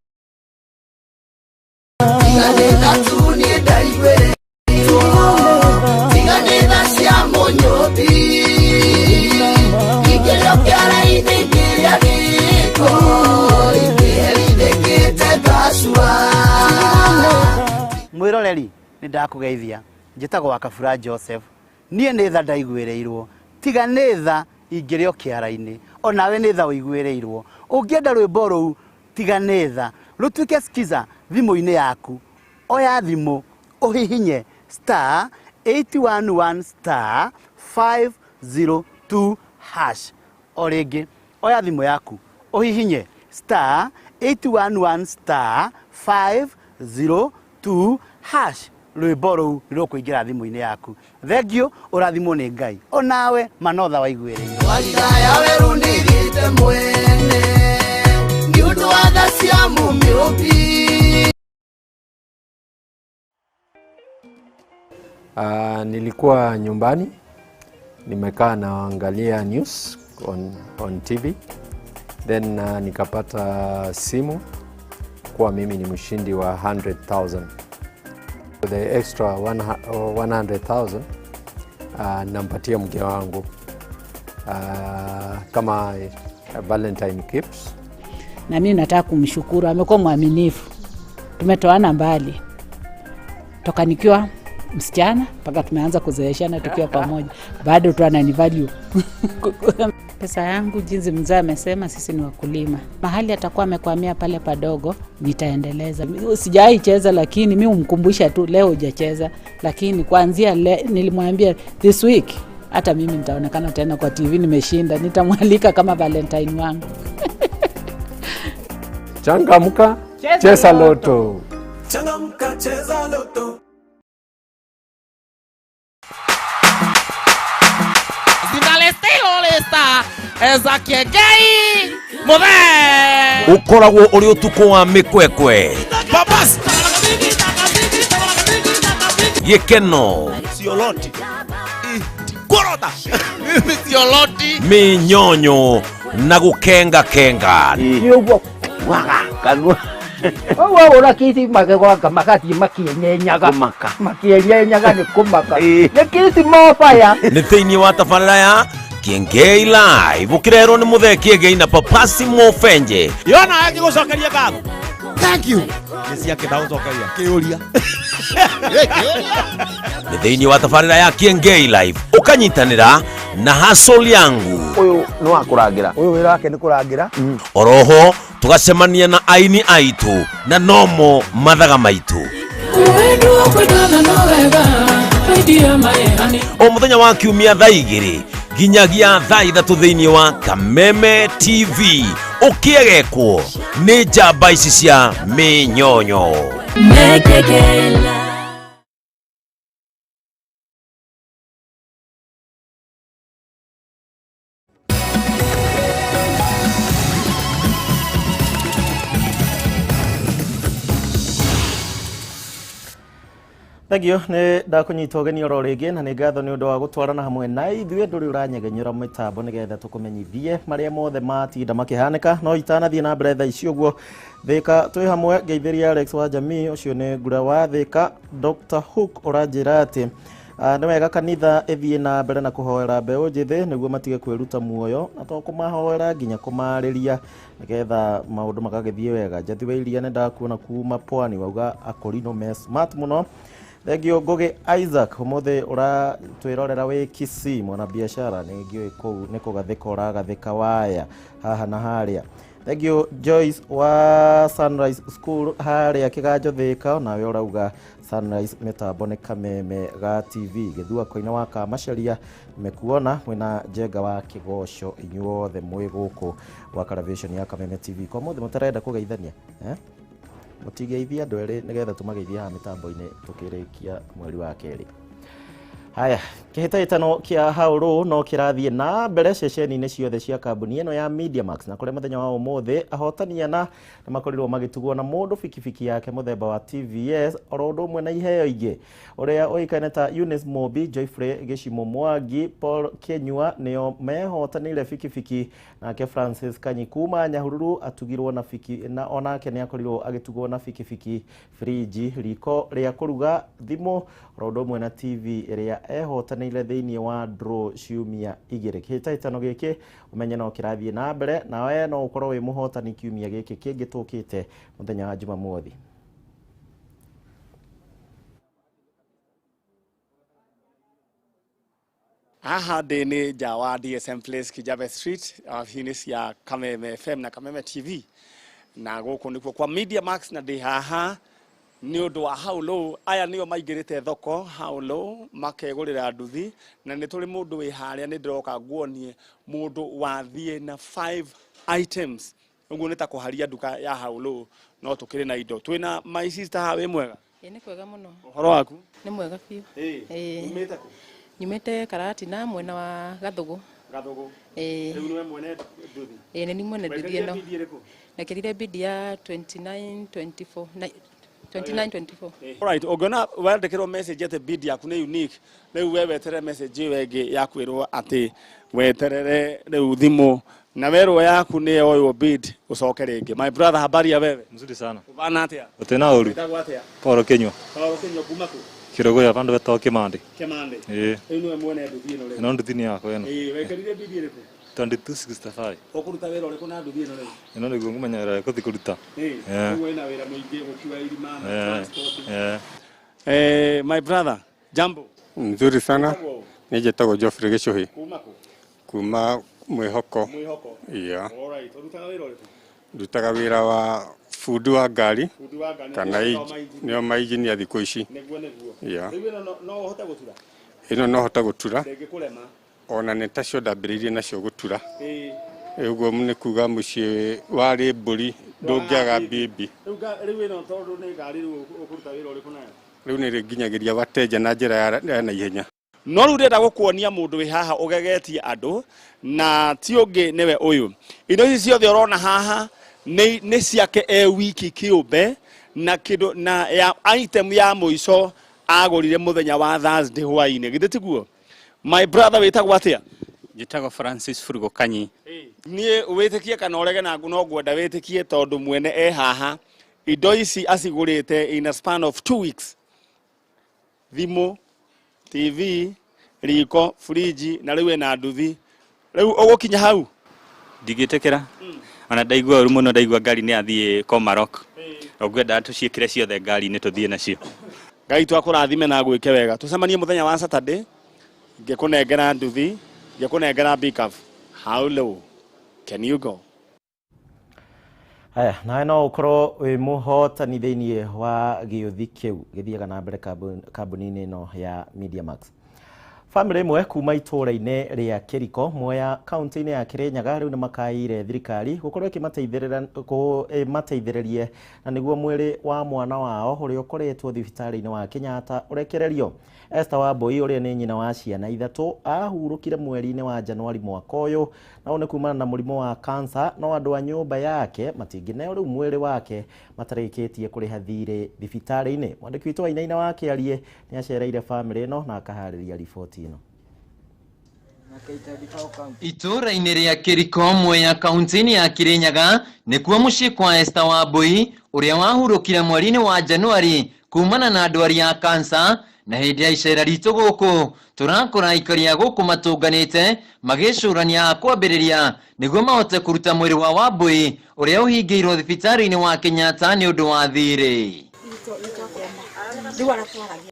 Mwiroreri nĩ ndakũgeithia njĩtagwo wa Kabura Joseph. Niĩ nĩ tha ndaiguĩrĩirwo tiga nĩ tha ingĩrĩ o kĩara-inĩ onawe nĩ tha ũiguĩrĩirwo. Ũngĩenda rwĩmbo rũu tiga nĩ tha rũtuĩke skiza thimũ-inĩ yaku, oya thimũ ũhihinye star 811 star 502 hash. O rĩngĩ oya thimũ yaku ũhihinye star 811 star 502 hash. Rwĩmbo rũu nĩ rũkũingĩra thimũ-inĩ yaku. Thengio, ũrathimwo nĩ Ngai onawe manotha waiguĩrĩirwo. Warigaya weru nĩgĩte mwene nĩ ũndũ wa tha cia Mũmĩũmbi. Nilikuwa nyumbani nimekaa naangalia news on TV, then nikapata simu kuwa mimi ni mshindi wa 100,000. The extra 100,000 nampatia mke wangu kama Valentine gifts. Na mimi nataka kumshukuru, amekuwa mwaminifu. Tumetoana mbali toka nikiwa msichana mpaka tumeanza kuzeeshana tukiwa pamoja, bado tu ananivalue. Pesa yangu jinsi mzee amesema, sisi ni wakulima. Mahali atakuwa amekwamia pale padogo, nitaendeleza. Sijai cheza lakini mimi humkumbusha tu leo hujacheza, lakini kuanzia nilimwambia this week hata mimi nitaonekana tena kwa TV nimeshinda, nitamwalika kama Valentine wangu. Changamka, cheza loto. Changamka, cheza loto. Ukoragwo uri utuku wa mikwekwe gikeno Sioloti Korota Sioloti minyonyo na gukenga kenga ni uguo waga kanua Wahũra kiti magegwaka magathiĩ makĩenyenyaga makĩenyenyaga nĩ kũmaka nĩ kiti mobaya. Nĩ thĩinĩ wa tabarĩra ya Kiengei Live ũkĩrerwo nĩ Mũthee Kiengei na Papasi Mofenje. Yona agĩgũcokeria ngatho. Thank you. Nĩ ciake ndagũcokeria kĩũria. Nĩ thĩinĩ wa tabarĩra ya Kiengei Live ũkanyitanĩra na Hustle yangu. Ũyũ nĩ wa kũrangĩra. Ũyũ wĩra wake nĩ kũrangĩra. Oroho tũgacemania na aini aitũ na nomo mathaga maitũ. O mũthenya wa kiumia thaa 2 nginyagia thaa 3 thĩinĩ wa Kameme TV ũkĩegekwo nĩ njamba ici cia mĩnyonyo. Thengio nĩ ndakũnyita ũgeni oro rĩngĩ na nĩ ngatho nĩ ũndũ wa gũtwarana hamwe na ithuĩ ndũrĩ ũranyegenyũra mĩtambo nĩgetha tũkũmenyithie marĩa mothe matinda makĩhanĩka. No itanathiĩ na mbere thaa ici ũguo Thika twĩ hamwe ngeithĩria Alex wa jamii ũcio nĩ ngura wa Thika. Dr. Hook ũranjĩra atĩ Nĩ wega kanitha ĩthiĩ na mbere na kũhoera mbeũ njĩthĩ nĩguo matige kwĩruta muoyo na to kũmahoera nginya kũmarĩria nĩgetha maũndũ magagĩthiĩ wega. Njathi wa iria nĩ ndakuona kuma pwani wauga akorino me smart mũno. Thengiũ Ngũgĩ Isaac ũmũthĩ ũratwĩrorera wĩ Kisii mwanabiacara nĩ ngĩũĩ kũu nĩ kũgathĩka ũragathĩka waya haha na harĩa. Thengiũ Joyce wa Sunrise School harĩa Kĩganjo Thĩka nawe ũrauga Sunrise mĩtambo nĩ kameme ga TV Gĩthua koine wa Kamacharia mekuona mwĩna Njenga wa Kĩgoco inyuothe mwĩ gũkũ gwa Caravation ya Kameme TV kwa mũthĩ mũtarenda kũgeithania eh? Mũtigeithie andũ erĩ nĩgetha tũmageithie haha mĩtambo-inĩ tũkĩrĩkia mweri wa kerĩ. Haya, kĩhĩtahĩtano kĩa Haũrũ no kĩrathiĩ na mbere ceceni-inĩ ciothe cia kambuni ĩno ya Mediamax na kũrĩa mũthenya wa ũmũthĩ ahotani ana nĩ makorirwo magĩtugwo na mũndũ bikibiki yake mũthemba wa TVS oro ũndũ ũmwe na iheo ingĩ. Ũrĩa ũĩkaine ta Eunice Mobi, Joyfrey Gĩcimo Mwangi, Paul Kĩnyua nĩo mehotanĩire bikibiki nake Francis Kanyi kuma Nyahururu atugirwo na biki na onake nĩ akorirwo agĩtugwo na bikibiki, friji, riko rĩa kũruga, thimũ oro ũndũ ũmwe na TV ĩrĩa ehotanĩire thĩinĩ wa draw ciumia igĩrĩ. Kĩhĩtahĩtano gĩkĩ ũmenye no kĩrathiĩ na mbere nawe no ũkorwo wĩ mũhotani kiumia gĩkĩ kĩngĩ tũkĩte mũthenya wa Jumamothi. Haha ndĩ nĩ nja wa DSM Place Kijabe Street wabici-inĩ cia Kameme FM na Kameme TV na gũkũ nĩkuo kwa Media Max na ndĩ haha nĩ ũndũ wa How Low. Aya nĩo maingĩrĩte thoko How Low makegũrĩra nduthi na nĩ tũrĩ mũndũ wĩ harĩa nĩ ndĩroka nguonie mũndũ wathiĩ na 5 items ũguo nĩ ta kũharia nduka ya How Low no tũkĩrĩ na indo twĩna my sister haha wĩ mwega? Ĩĩ nĩ kwega mũno. Ũhoro waku? Nĩ mwega biũ. Ĩĩ. Umĩte kũ? Nyumĩte Karatina mwena wa Gathugu. Gathugu. Ĩĩ. Rĩu nĩwe mwene nduthi? Ĩĩ nĩ niĩ mwene nduthi ĩno. Wekĩrire bidi ĩrĩkũ? Nekĩrire bidi ya 29 24 29 24. Alright, ũngĩona wandĩkĩrwo message atĩ bid yaku nĩ unique, rĩu we weterere message ĩyo ĩngĩ ya kwĩrwo atĩ weterere rĩu thimũ na werwo yaku nĩ yoywo bid ũcoke rĩngĩ. My brother, habari ya wewe? Mzuri sana. Ũbana atĩa? Utena uru. Wĩtagwo atĩa? Paul Kinyua. Paul Kinyua kuma kũ? Kirogoya vandu betagwo Kimandi. Kimandi. Ĩĩ. Rĩu nĩwe mwene nduthi ĩno rĩu. Ĩno nduthi nĩ yakwa ĩno. Ĩĩ, wekĩrire bid ĩrĩkũ? 2265. Ũkũruta wĩra ũrĩkũ na nduthi ĩno rĩu? Ĩno nĩguo ngũmenya wĩra gũthiĩ kũruta. Ĩĩ. Yeah. Ũguo ĩna wĩra mũingĩ gũkua irima na Yeah. transport. Yeah. My brother, jambo. Nzuri sana. Wĩtagwo ũ? Niĩ njĩtagwo Geoffrey Gĩcũhĩ Kuma kũ? kuma Mwĩhoko. Mwĩhoko. Yeah. Alright, ũrutaga wĩra ũrĩkũ? Ndutaga wĩra wa bundi wa ngari Bundi wa ngari, kana nĩo mainjinia. nĩo mainjinia thikũ ici. Nĩguo nĩguo. Yeah. Rĩu ĩno no ũhote gũtura? Ĩno no hote gũtura Ndĩngĩkũrema. ona nĩ tacio ndambĩrĩirie nacio gũtura. Ĩĩ. Ũguo nĩ kuga mũciĩ warĩ mbũri ndũngĩaga mbimbi. Rĩu rĩu ĩno tondũ nĩ ngari rĩu ũkũruta wĩra ũrĩkũ nayo? Rĩu nĩ rĩnginyagĩria wateja na njĩra ya naihenya. No rĩu ndĩrenda gũkuonia mũndũ wĩ haha ũgegetie andũ na ti ũngĩ nĩwe ũyũ. Indo ici ciothe ũrona haha nĩ ciake e wiki kĩũmbe na kĩndũ na ya item ya mũico agũrire mũthenya wa Thursday hwainĩ. Githĩ tiguo? My brother wĩtagwo atĩa? Njĩtagwo Francis Furugo Kanyi. Niĩ wĩtĩkie kana ũrege na no ngwenda wĩtĩkie tondũ mwene e haha indo ici acigũrĩte in a span of 2 weeks. Thimũ, TV, riko, friji na rĩu ena nduthi. Rĩu ũgũkinya hau? Ndingĩtĩkĩra ona ndaigua ũru mũno ndaigua ngari nĩ yathiĩ Komarok. Ũngĩenda tũciĩkĩre ciothe ngari-inĩ tũthiĩ nacio. Ngai twakũrathime na gwĩke wega. Tũcemanie mũthenya wa Saturday ngĩkũnengera nduthi, ngĩkũnengera pickup. How low can you go? Haya, nawe no ũkorwo wĩ mũhotani thĩinĩ wa gĩũthi kĩu gĩthiaga na mbere kambuni-inĩ ĩno ya Mediamax. Famĩlĩ ĩmwe kuma itũũra-inĩ rĩa Kĩriko Mwea kaunti-inĩ ya Kĩrĩnyaga rĩu nĩ makaĩire thirikari gũkorwo ĩmateithĩrĩrie na nĩguo mwĩrĩ wa mwana wao ũrĩa ũkoretwo thibitarĩ-inĩ wa Kenyatta ũrekererio. Esther Wambui ũrĩa nĩ nyina wa ciana ithatũ ahurũkire mweri-inĩ wa Januari mwaka ũyũ na ũũ nĩ kumana na mũrimũ wa kansa no andũ a nyũmba yake matingĩneo rĩu mwĩrĩ wake matarĩkĩtie kũrĩha thirĩ thibitarĩ-inĩ. Mwandĩki witũ Wainaina wa Kĩarie nĩ acereire famĩlĩ ĩno na akaharĩria riboti ĩno. Itũũra-inĩ rĩa Kĩriko Mwea kaunti-inĩ ya Kĩrĩnyaga nĩkuo mũciĩ kwa Esther Wambui ũrĩa wahurũkire mweri-inĩ wa Januari kumana na ndwari ya kansa Na hĩndĩ ya icera ritũ gũkũ tũrakora aikari a gũkũ matũnganĩte magĩcũrania ha kwambĩrĩria nĩguo mahote kũruta mwĩrĩ wa Wambui ũrĩa ũhingĩirwo thibitarĩ-inĩ wa Kenyatta nĩ ũndũ wa thirĩ.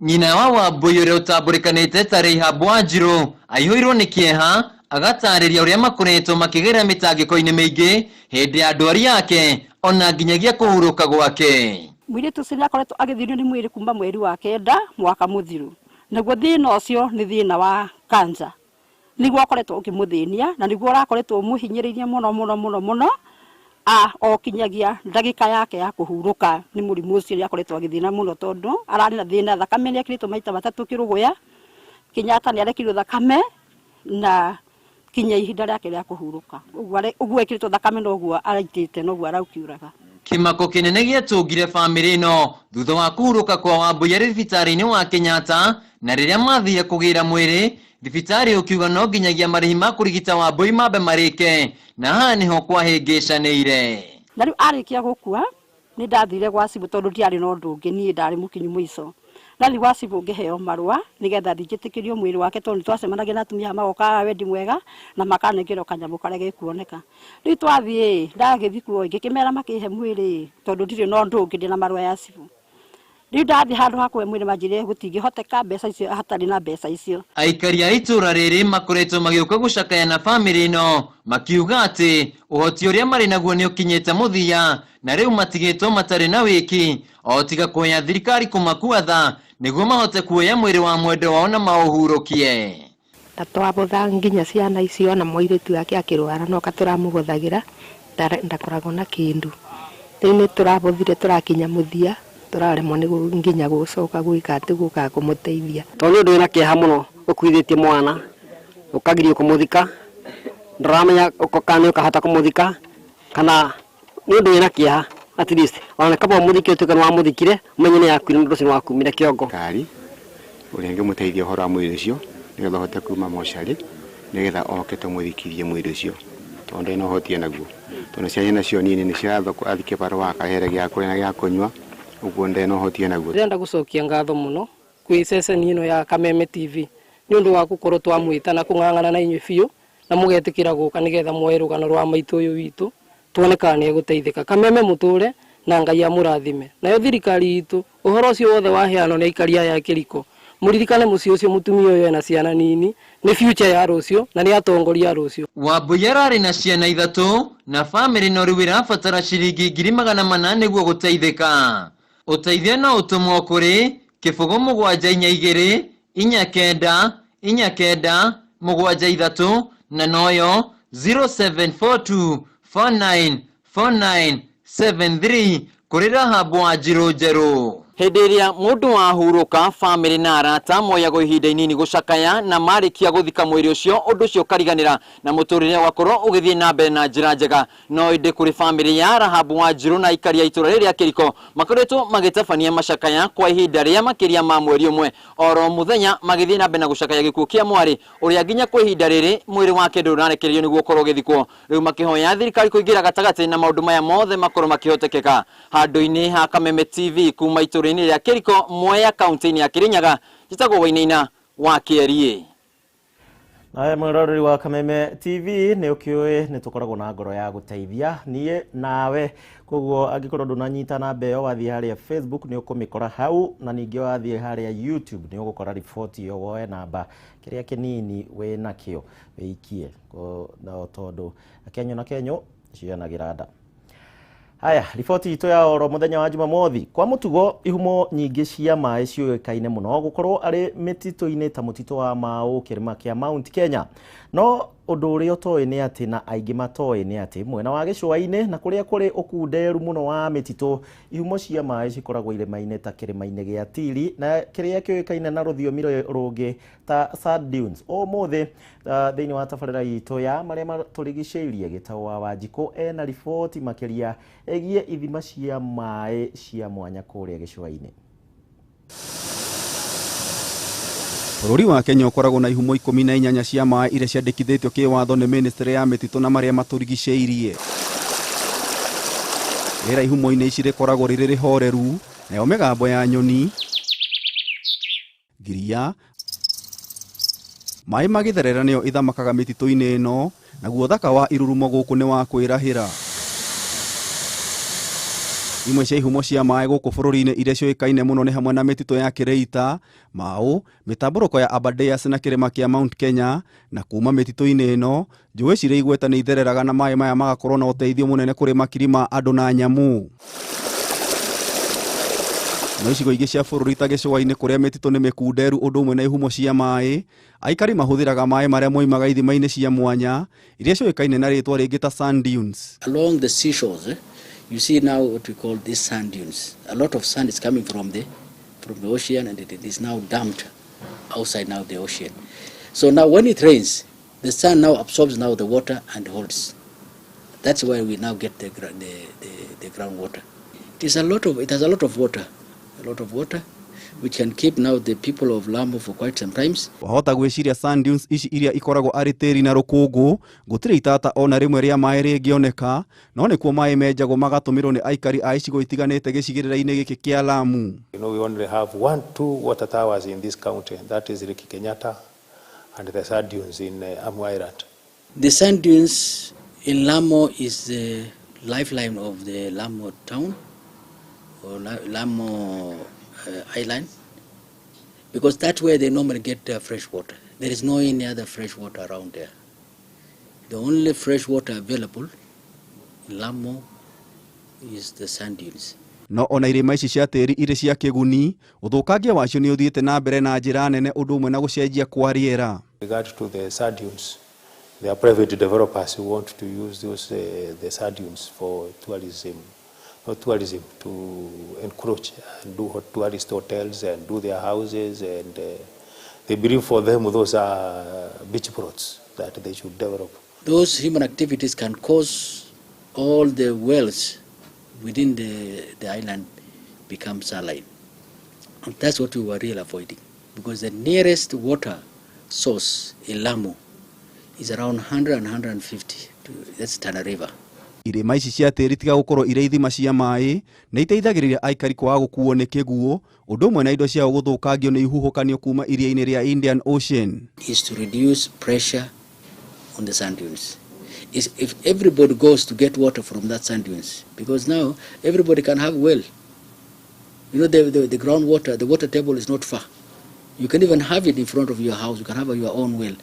Nyina wa Wambui ũrĩa ũtambũrĩkanĩte ta Rahab Wanjiru aihũirwo nĩ kĩeha agatarĩria ũrĩa makoretwo makĩgerera mĩtangĩko-inĩ mĩingĩ hĩndĩ ya ndwari yake ona nginyagia kũhurũka gwake. Mũirĩtu ũcio nĩ akoretwo agĩthĩnio nĩ mwĩrĩ kuma mweri wa kenda mwaka mũthiru, naguo thĩna ũcio nĩ thĩna wa cancer, nĩguo ũkoretwo ũkĩmũthĩnia na nĩguo ũrakoretwo ũmũhinyĩrĩirie mũno mũno mũno mũno a o kinyagia ndagĩka yake ya kũhurũka. Nĩ mũrimũ ũcio nĩ akoretwo agĩthĩna mũno tondũ ararĩ na thĩna, thakame nĩ ekĩrĩtwo maita matatũ kĩrũgũya, Kenyatta nĩ arekĩrirwo thakame na kinya ihinda rĩake rĩa kũhurũka, ũguo ekĩrĩtwo thakame noguo araitĩte noguo araukiuraga. Kĩmako kĩnene gĩatũngire bamĩrĩ ĩno thutha wa kũhurũka kwa Wambui arĩ thibitarĩ-inĩ wa Kenyatta, na rĩrĩa mathire kũgĩra mwĩrĩ thibitarĩ ũkiuga no nginyagia marĩhi ma kũrigita Wambui mambe marĩke, na haha nĩho kwahĩngĩcanĩire. Na rĩu arĩkia gũkua nĩ ndathire gwa cibũ tondũ ndiarĩ na ũndũ ũngĩ, niĩ ndarĩ mũkinyu mũico. Ndathiĩ gwa cibũ ngĩheo marũa nĩgetha thiĩ njĩtĩkĩrio mwĩrĩ wake, tondũ nĩ twacemanagia na atumia magokaga wendi mwega na makanengera kanyamũ karĩa gekuoneka. Rĩu twathiĩ ndagĩthiĩ kuo ngĩkĩmera makĩhe mwĩrĩ tondũ ndirĩ na ũndũ ũngĩ, ndĩ na marũa ya cibũ. Rĩu ndathiĩ handũ ha kũhe mwĩrĩ manjĩrire gũtingĩhoteka mbeca icio hatarĩ na mbeca icio. Aikari a itũũra rĩrĩ makoretwo magĩũka gũcakaya na bamĩrĩ ĩno makiuga atĩ ũhoti ũrĩa marĩ naguo nĩ ũkinyĩte mũthia na rĩu matigĩtwo matarĩ na wĩki o tiga kũhoya thirikari kũmakua tha nĩguo mahote kuoya mwĩrĩ wa mwendwa wao na maũhurũkie. Na twabotha nginya ciana icio na mũirĩtu wake akĩrwara no katũramũgũthagĩra ndakoragwo na kĩndũ. Rĩu nĩ tũrabothire tũrakinya mũthia tũraremwo nĩ nginya gũcoka gwĩka atĩ gũka kũmũteithia. Tondũ nĩ ũndũ wĩna kĩeha mũno ũkuithĩtie mwana ũkagirio kũmũthika, ndũramenya kana nĩ ũkahota kũmũthika kana nĩ ũndũ wĩna kĩeha. At least ona kaba ũmũthike ũtuĩke nĩ wamũthikire ũmenye nĩ yakuire ũndũ ũcio nĩ wakumire kĩongo. Thirikari ũrĩa ĩngĩmũteithia ũhoro wa mwĩrĩ ũcio nĩgetha ahote kuma mocarĩ nĩgetha oke tũmũthikithie mwĩrĩ ũcio tondũ ndarĩ na ũhoti enaguo, tondũ ciana nacio nini nĩ cirathwo athiĩ kĩbarũa akahere gĩa kũrĩa na gĩa kũnyua, ũguo ndarĩ na ũhoti enaguo. Ndĩrenda gũcokia ngatho mũno kwĩ ceceni ĩno ya Kameme TV nĩ ũndũ wa gũkorwo twamwĩta na kũng'ang'ana na inyuĩ biũ na mũgetĩkĩra gũka nĩgetha muoe rũgano rwa maitũ ũyũ witũ tuone kana nĩ egũteithĩka. Kameme mũtũre na Ngai amũrathime. Nayo thirikari itũ ũhoro ũcio wothe waheanwo nĩ aikari aya a Kĩriko, mũririkane mũciĩ ũcio mũtumia ũyũ ena ciana nini, nĩ future ya rũciũ na nĩ atongoria a rũciũ. Wambui ararĩ na ciana ithatũ na bamĩrĩ no rĩu ĩrabatara ciringi 400,000 nĩguo gũteithĩka. Ũteithio no ũtũmwo kũrĩ 0 7 4 2 4 9 9 7 3 na noyo 0742 49 49 73 kũrĩ Rahabu Wanjiru Njerũ. Hĩndĩ ĩrĩa mũndũ wahurũka, bamĩrĩ na arata moyagwo ihinda inini gũcakaya na marĩkia gũthika mwĩrĩ ũcio ũndũ ũcio ũkariganĩra na mũtũrĩre ũgakorwo ũgĩthiĩ na mbere na njĩra njega. No ĩndĩ kũrĩ bamĩrĩ ya Rahabu Wanjiru na aikari a itũũra rĩrĩ rĩa Kĩriko makoretwo magĩtabania macakaya kwa ihinda rĩa makĩria ma mweri ũmwe oro mũthenya magĩthiĩ na mbere na gũcakaya gĩkuũ kĩa mwarĩ ũrĩa nginya kwa ihinda rĩrĩ mwĩrĩ wake ndũrarekererio nĩguo ũkorwo ũgĩthikwo. Rĩu makĩhoya thirikari kũingĩra gatagatĩ na maũndũ maya mothe makorwo makĩhotekeka. Handũ-inĩ ha Kameme TV kuma itũũra-inĩ rĩa Kĩriko, Mwea, kaunti-inĩ ya Kĩrĩnyaga, njĩtagwo Wainaina wa Kĩeriĩ. Nawe mwĩroreri wa Kameme TV nĩ ũkĩũĩ nĩ tũkoragwo na ngoro ya gũteithia niĩ nawe, koguo angĩkorwo ndũnanyita namba ĩyo wathiĩ harĩa Facebook nĩ ũkũmĩkora hau, na ningĩ wathiĩ harĩa YouTube nĩ ũgũkora riboti ĩyo, woe namba kĩrĩa kĩnini wĩ nakĩo wĩikie, no tondũ kenyũ na kenyũ cianagĩra nda. Haya, riboti itũ ya oro mũthenya wa Jumamothi. Kwa mũtugo ihumo nyingĩ cia maĩ ciũĩkaine mũno gũkorwo arĩ mĩtitũ-inĩ ta mũtitũ wa Mau kĩrĩma kĩa Mount Kenya. No ũndũ ũrĩa ũtoĩ nĩ atĩ na aingĩ matoĩ nĩ atĩ mwena wa gĩcũa-inĩ na kũrĩa kũrĩ ũkunderu mũno wa mĩtitũ, ihumo cia maĩ cikoragwo irĩma-inĩ ta kĩrĩma-inĩ gĩa Tili na kĩrĩa kĩũĩkaine na rũthiomi rũngĩ ta Sand Dunes. Ũmũthĩ thĩinĩ wa tabarĩra itũ ya marĩa matũrigicĩirie, Gĩtaũ wa Wanjikũ ena riboti makĩria ĩgiĩ ithima cia maĩ cia mwanya kũrĩa gĩcũa-inĩ. Bũrũri wa Kenya ũkoragwo na ihumo 18 cia maĩ iria ciandĩkithĩtio kĩwatho nĩ ministry ya mĩtitũ na marĩa matũrigicĩirie. Rĩera ihumo-inĩ ici rĩkoragwo rĩrĩ rĩhoreru, nayo mĩgambo ya nyoni Ngiria, maĩ magĩtherera nĩyo ithamakaga mĩtitũ-inĩ ĩno, naguo thaka wa irurumo gũkũ nĩ wa kwĩrahĩra. Imwe cia ihumo cia maĩ gũkũ bũrũri-inĩ iria ciũĩkaine mũno nĩ hamwe na mĩtitũ ya Kĩrĩita, Mau, mĩtambũrũko ya Aberdares na kĩrĩma kĩa Mount Kenya, na kuma mĩtitũ-inĩ ĩno, njũĩ cirĩ igweta nĩ ithereraga na maĩ maya magakorwo na ũteithio mũnene kũrĩ makiri ma andũ na nyamũ. No icigo ingĩ cia bũrũri ta gĩcũa-inĩ kũrĩa mĩtitũ nĩ mĩkunderu ũndũ ũmwe na ihumo cia maĩ, aikari mahũthĩraga maĩ marĩa moimaga ithima-inĩ cia mwanya iria ciũĩkaine na rĩtwa rĩngĩ ta sand dunes. Along the seashores, you see now what we call these sand dunes. A lot of sand is coming from the ocean, and it is now dumped outside now the ocean. So now when it rains, the sand now absorbs now the water and holds. That's why we now get the groundwater. It is a lot of, it has a lot of water, which can keep now the people of Lamu for quite some times. Wahota gwĩciria sand dunes ici iria ikoragwo arĩ tĩri na rũkũngũ gũtirĩ itata ona rĩmwe rĩa maĩ rĩngĩoneka, no nĩkuo maĩ menjagwo magatũmĩrwo nĩ aikari a icigo itiganĩte gĩcigĩrĩra-inĩ gĩkĩ kĩa Lamu. You know, we only have 1-2 water towers in this county, and that is Lake Kenyatta and the sand dunes in Amu Island. The sand dunes in Lamu is the lifeline of the Lamu town or Lamu island, because that's where they normally get their fresh water. There is no any other fresh water around there. The only fresh water available in Lamu is the sand dunes. No ona irĩma ici cia tĩri irĩ cia kĩguni, ũthũkangia wacio nĩ ũthiĩte na mbere na njĩra nene ũndũ ũmwe na gũcenjia kwa rĩera. Regard to the sand dunes, there are private developers who want to use those the sand dunes for tourism. Not tourism, to encroach and do hot tourist hotels and do their houses, and they believe for them those are beach plots that they should develop. Those human activities can cause all the wells within the island become saline. And that's what we were really avoiding, because the nearest water source in Lamu is around 100 and 150, that's Tana River. Irĩma ici cia tĩri tiga gũkorwo irĩ ithima cia maĩ nĩ iteithagĩrĩria aikari kwaga gũkuo nĩ kĩguũ ũndũ ũmwe na indo ciao gũthũkangio nĩ ihuhũkanio kuma iria-inĩ rĩa Indian Ocean. Is to reduce pressure on the sand dunes. Is if everybody goes to get water from that sand dunes, because now everybody can have well. You know, the groundwater, the water table is not far. You can even have it in front of your house, you can have your own well.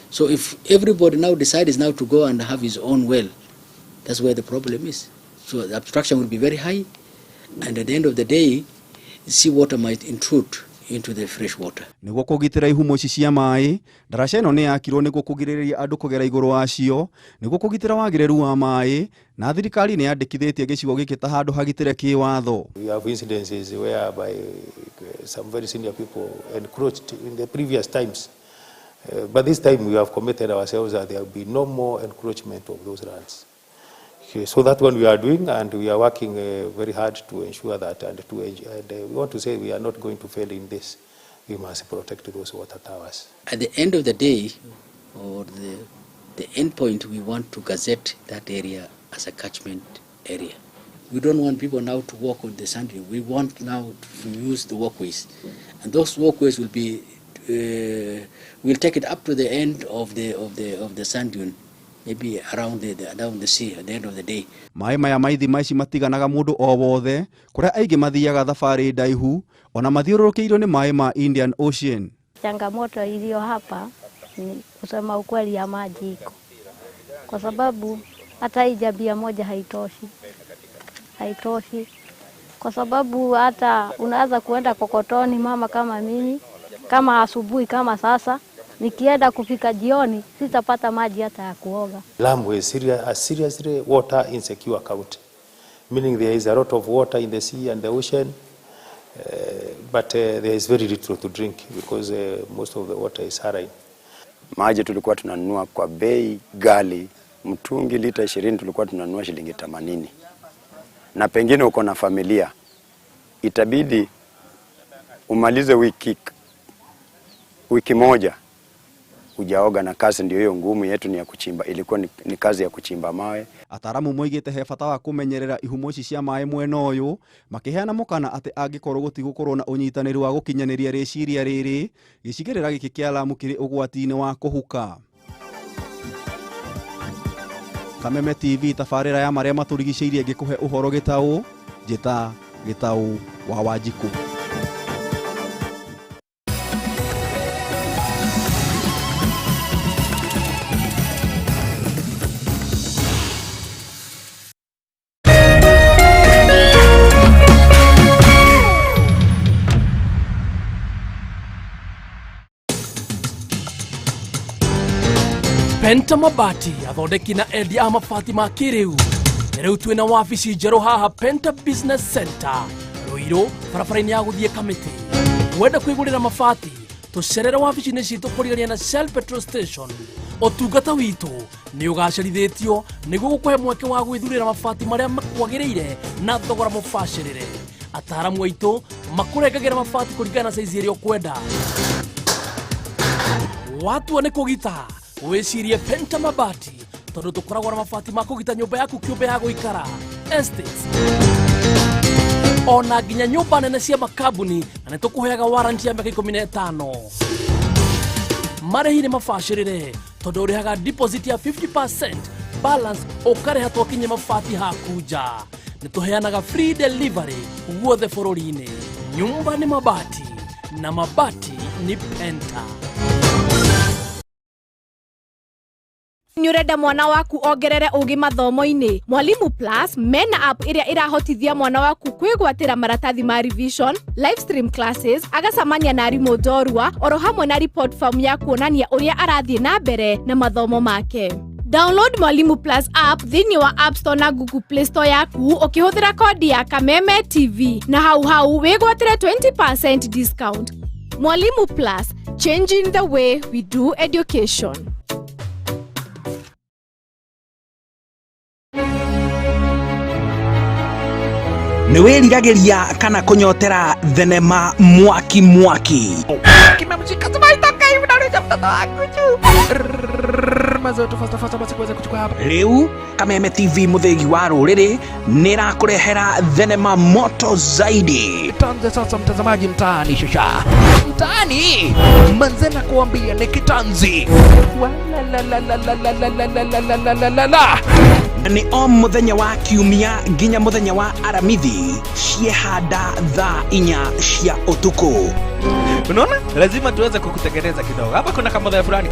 So if everybody now decides now to go and have his own well, that's where the problem is. So the abstraction will be very high, and at the end of the day, seawater might intrude into the fresh water. Nĩguo kũgitĩra ihumo ici cia maĩ, ndaraca ĩno nĩ yakirwo nĩguo kũgirĩrĩria andũ kũgera igũrũ wacio, nĩguo kũgitĩra wagĩrĩru wa maĩ, na thirikari nĩ yandĩkithĩtie gĩcigo gĩkĩ ta handũ hagitĩre kĩwatho. We have incidences whereby some very senior people encroached in the previous times. But this time we have committed ourselves that there will be no more encroachment of those lands. Okay, so that's what we are doing, and we are working very hard to ensure that, and we want to say we are not going to fail in this. We must protect those water towers. At the end of the day, or the end point, we want to gazette that area as a catchment area. We don't want people now to walk on the sand. We want now to use the walkways, and those walkways will be we'll take it up to the end of the sand dune. Maybe around the sea at the end of the day. Maĩ maya ma ithima ici matiganaga mũndũ o wothe kũrĩa aingĩ mathiaga thabarĩ ndaihu ona mathiũrũrũkĩirio nĩ maĩ ma Indian Ocean. Changamoto iliyo hapa ni kusema ukweli ya maji iko, kwa sababu hata hii jabia moja haitoshi kwa sababu hata unaweza kuenda kokotoni mama kama mimi, kama asubuhi kama sasa nikienda kufika jioni sitapata maji hata ya kuoga. Lamu is a seriously water insecure county, meaning there is a lot of water in the sea and the ocean, but there is very little to drink because most of the water is saline. Maji tulikuwa tunanunua kwa bei ghali, mtungi lita 20 tulikuwa tunanunua shilingi 80. Na pengine uko na familia, itabidi umalize wiki moja hujaoga na kazi ndio hiyo ngumu yetu ni ya kuchimba, ilikuwa ni kazi ya kuchimba mawe. Ataramu moigĩte he bata wa kũmenyerera ihumo ici cia maĩ mwena ũyũ, makĩheana mũkana atĩ angĩkorwo gũtigũkorwo na ũnyitanĩri wa gũkinyanĩria rĩciria rĩrĩ, gĩcigĩrĩra gĩkĩ kĩa Lamu kĩrĩ ũgwati-inĩ wa kũhuka. Kameme TV tabarĩra ya marĩa matũrigicĩirie ngĩkũhe ũhoro gĩtaũ, njĩta Gĩtaũ wa Wanjikũ. Penta Mabati athondeki na endia a mabati ma kĩrĩu. Rĩu twĩna wabici njerũ haha Penta Business Center Ruiru, barabara-inĩ ya gũthiĩ Kamĩtĩ. Wenda kwĩgũrĩra mabati, tũcerere wabici-inĩ citũ kũrigania na Shell Petrol Station. Ũtungata witũ nĩ ũgacĩrithĩtio nĩguo gũkũhe mweke wa gwĩthurĩra mabati marĩa makwagĩrĩire na thogora mũbacĩrĩre. Ataaramu aitũ makũrengagĩra mabati kũringana na saizi ĩrĩa ũkwenda. Watua nĩ kũgita, wĩcirie Penta Mabati tondũ tũkoragwo na mabati ma kũgita nyũmba yaku kĩũmbe ya gũikara, estates, ona nginya nyũmba nene cia makambuni, na nĩ tũkũheaga warranty ya mĩaka 15. Marĩhi nĩ mabacĩrĩre tondũ ũrĩhaga deposit ya 50%, balance ũkarĩha twakinyia mabati haku nja. Nĩ tũheanaga free delivery guothe bũrũri-inĩ. Nyumba nĩ mabati na mabati ni Penta. Nĩ ũrenda mwana waku ongerere ũgĩ mathomo-inĩ? Mwalimu Plus mena app ĩrĩa ĩrahotithia mwana waku kwĩgwatĩra maratathi ma revision, live stream classes, agacamania na arimũ njorua, oro hamwe na report form ya kuonania ũrĩa arathiĩ na mbere na mathomo make. Download Mwalimu Plus app thĩinĩ wa App Store na Google Play Store yaku ũkĩhũthĩra kodi ya Kameme TV na hau hau wĩgwatĩre 20% discount. Mwalimu Plus, changing the way we do education. Nĩ wĩriragĩria kana kũnyotera thenema mwaki mwaki? Rĩu Kameme TV mũthĩgi wa rũrĩrĩ nĩ ĩrakũrehera thenema moto zaidi. Tuanze sasa mtazamaji, mtaani shasha mtaani manze na kuambia ni kitanzi Walalalalalalalalalalalalalala. Nĩ o mũthenya wa kiumia nginya mũthenya wa aramithi ciehanda thaa 4 cia ũtukũ. Unaona, lazima tuweze kukutengeneza kidogo hapa. Kuna kamodha fulani.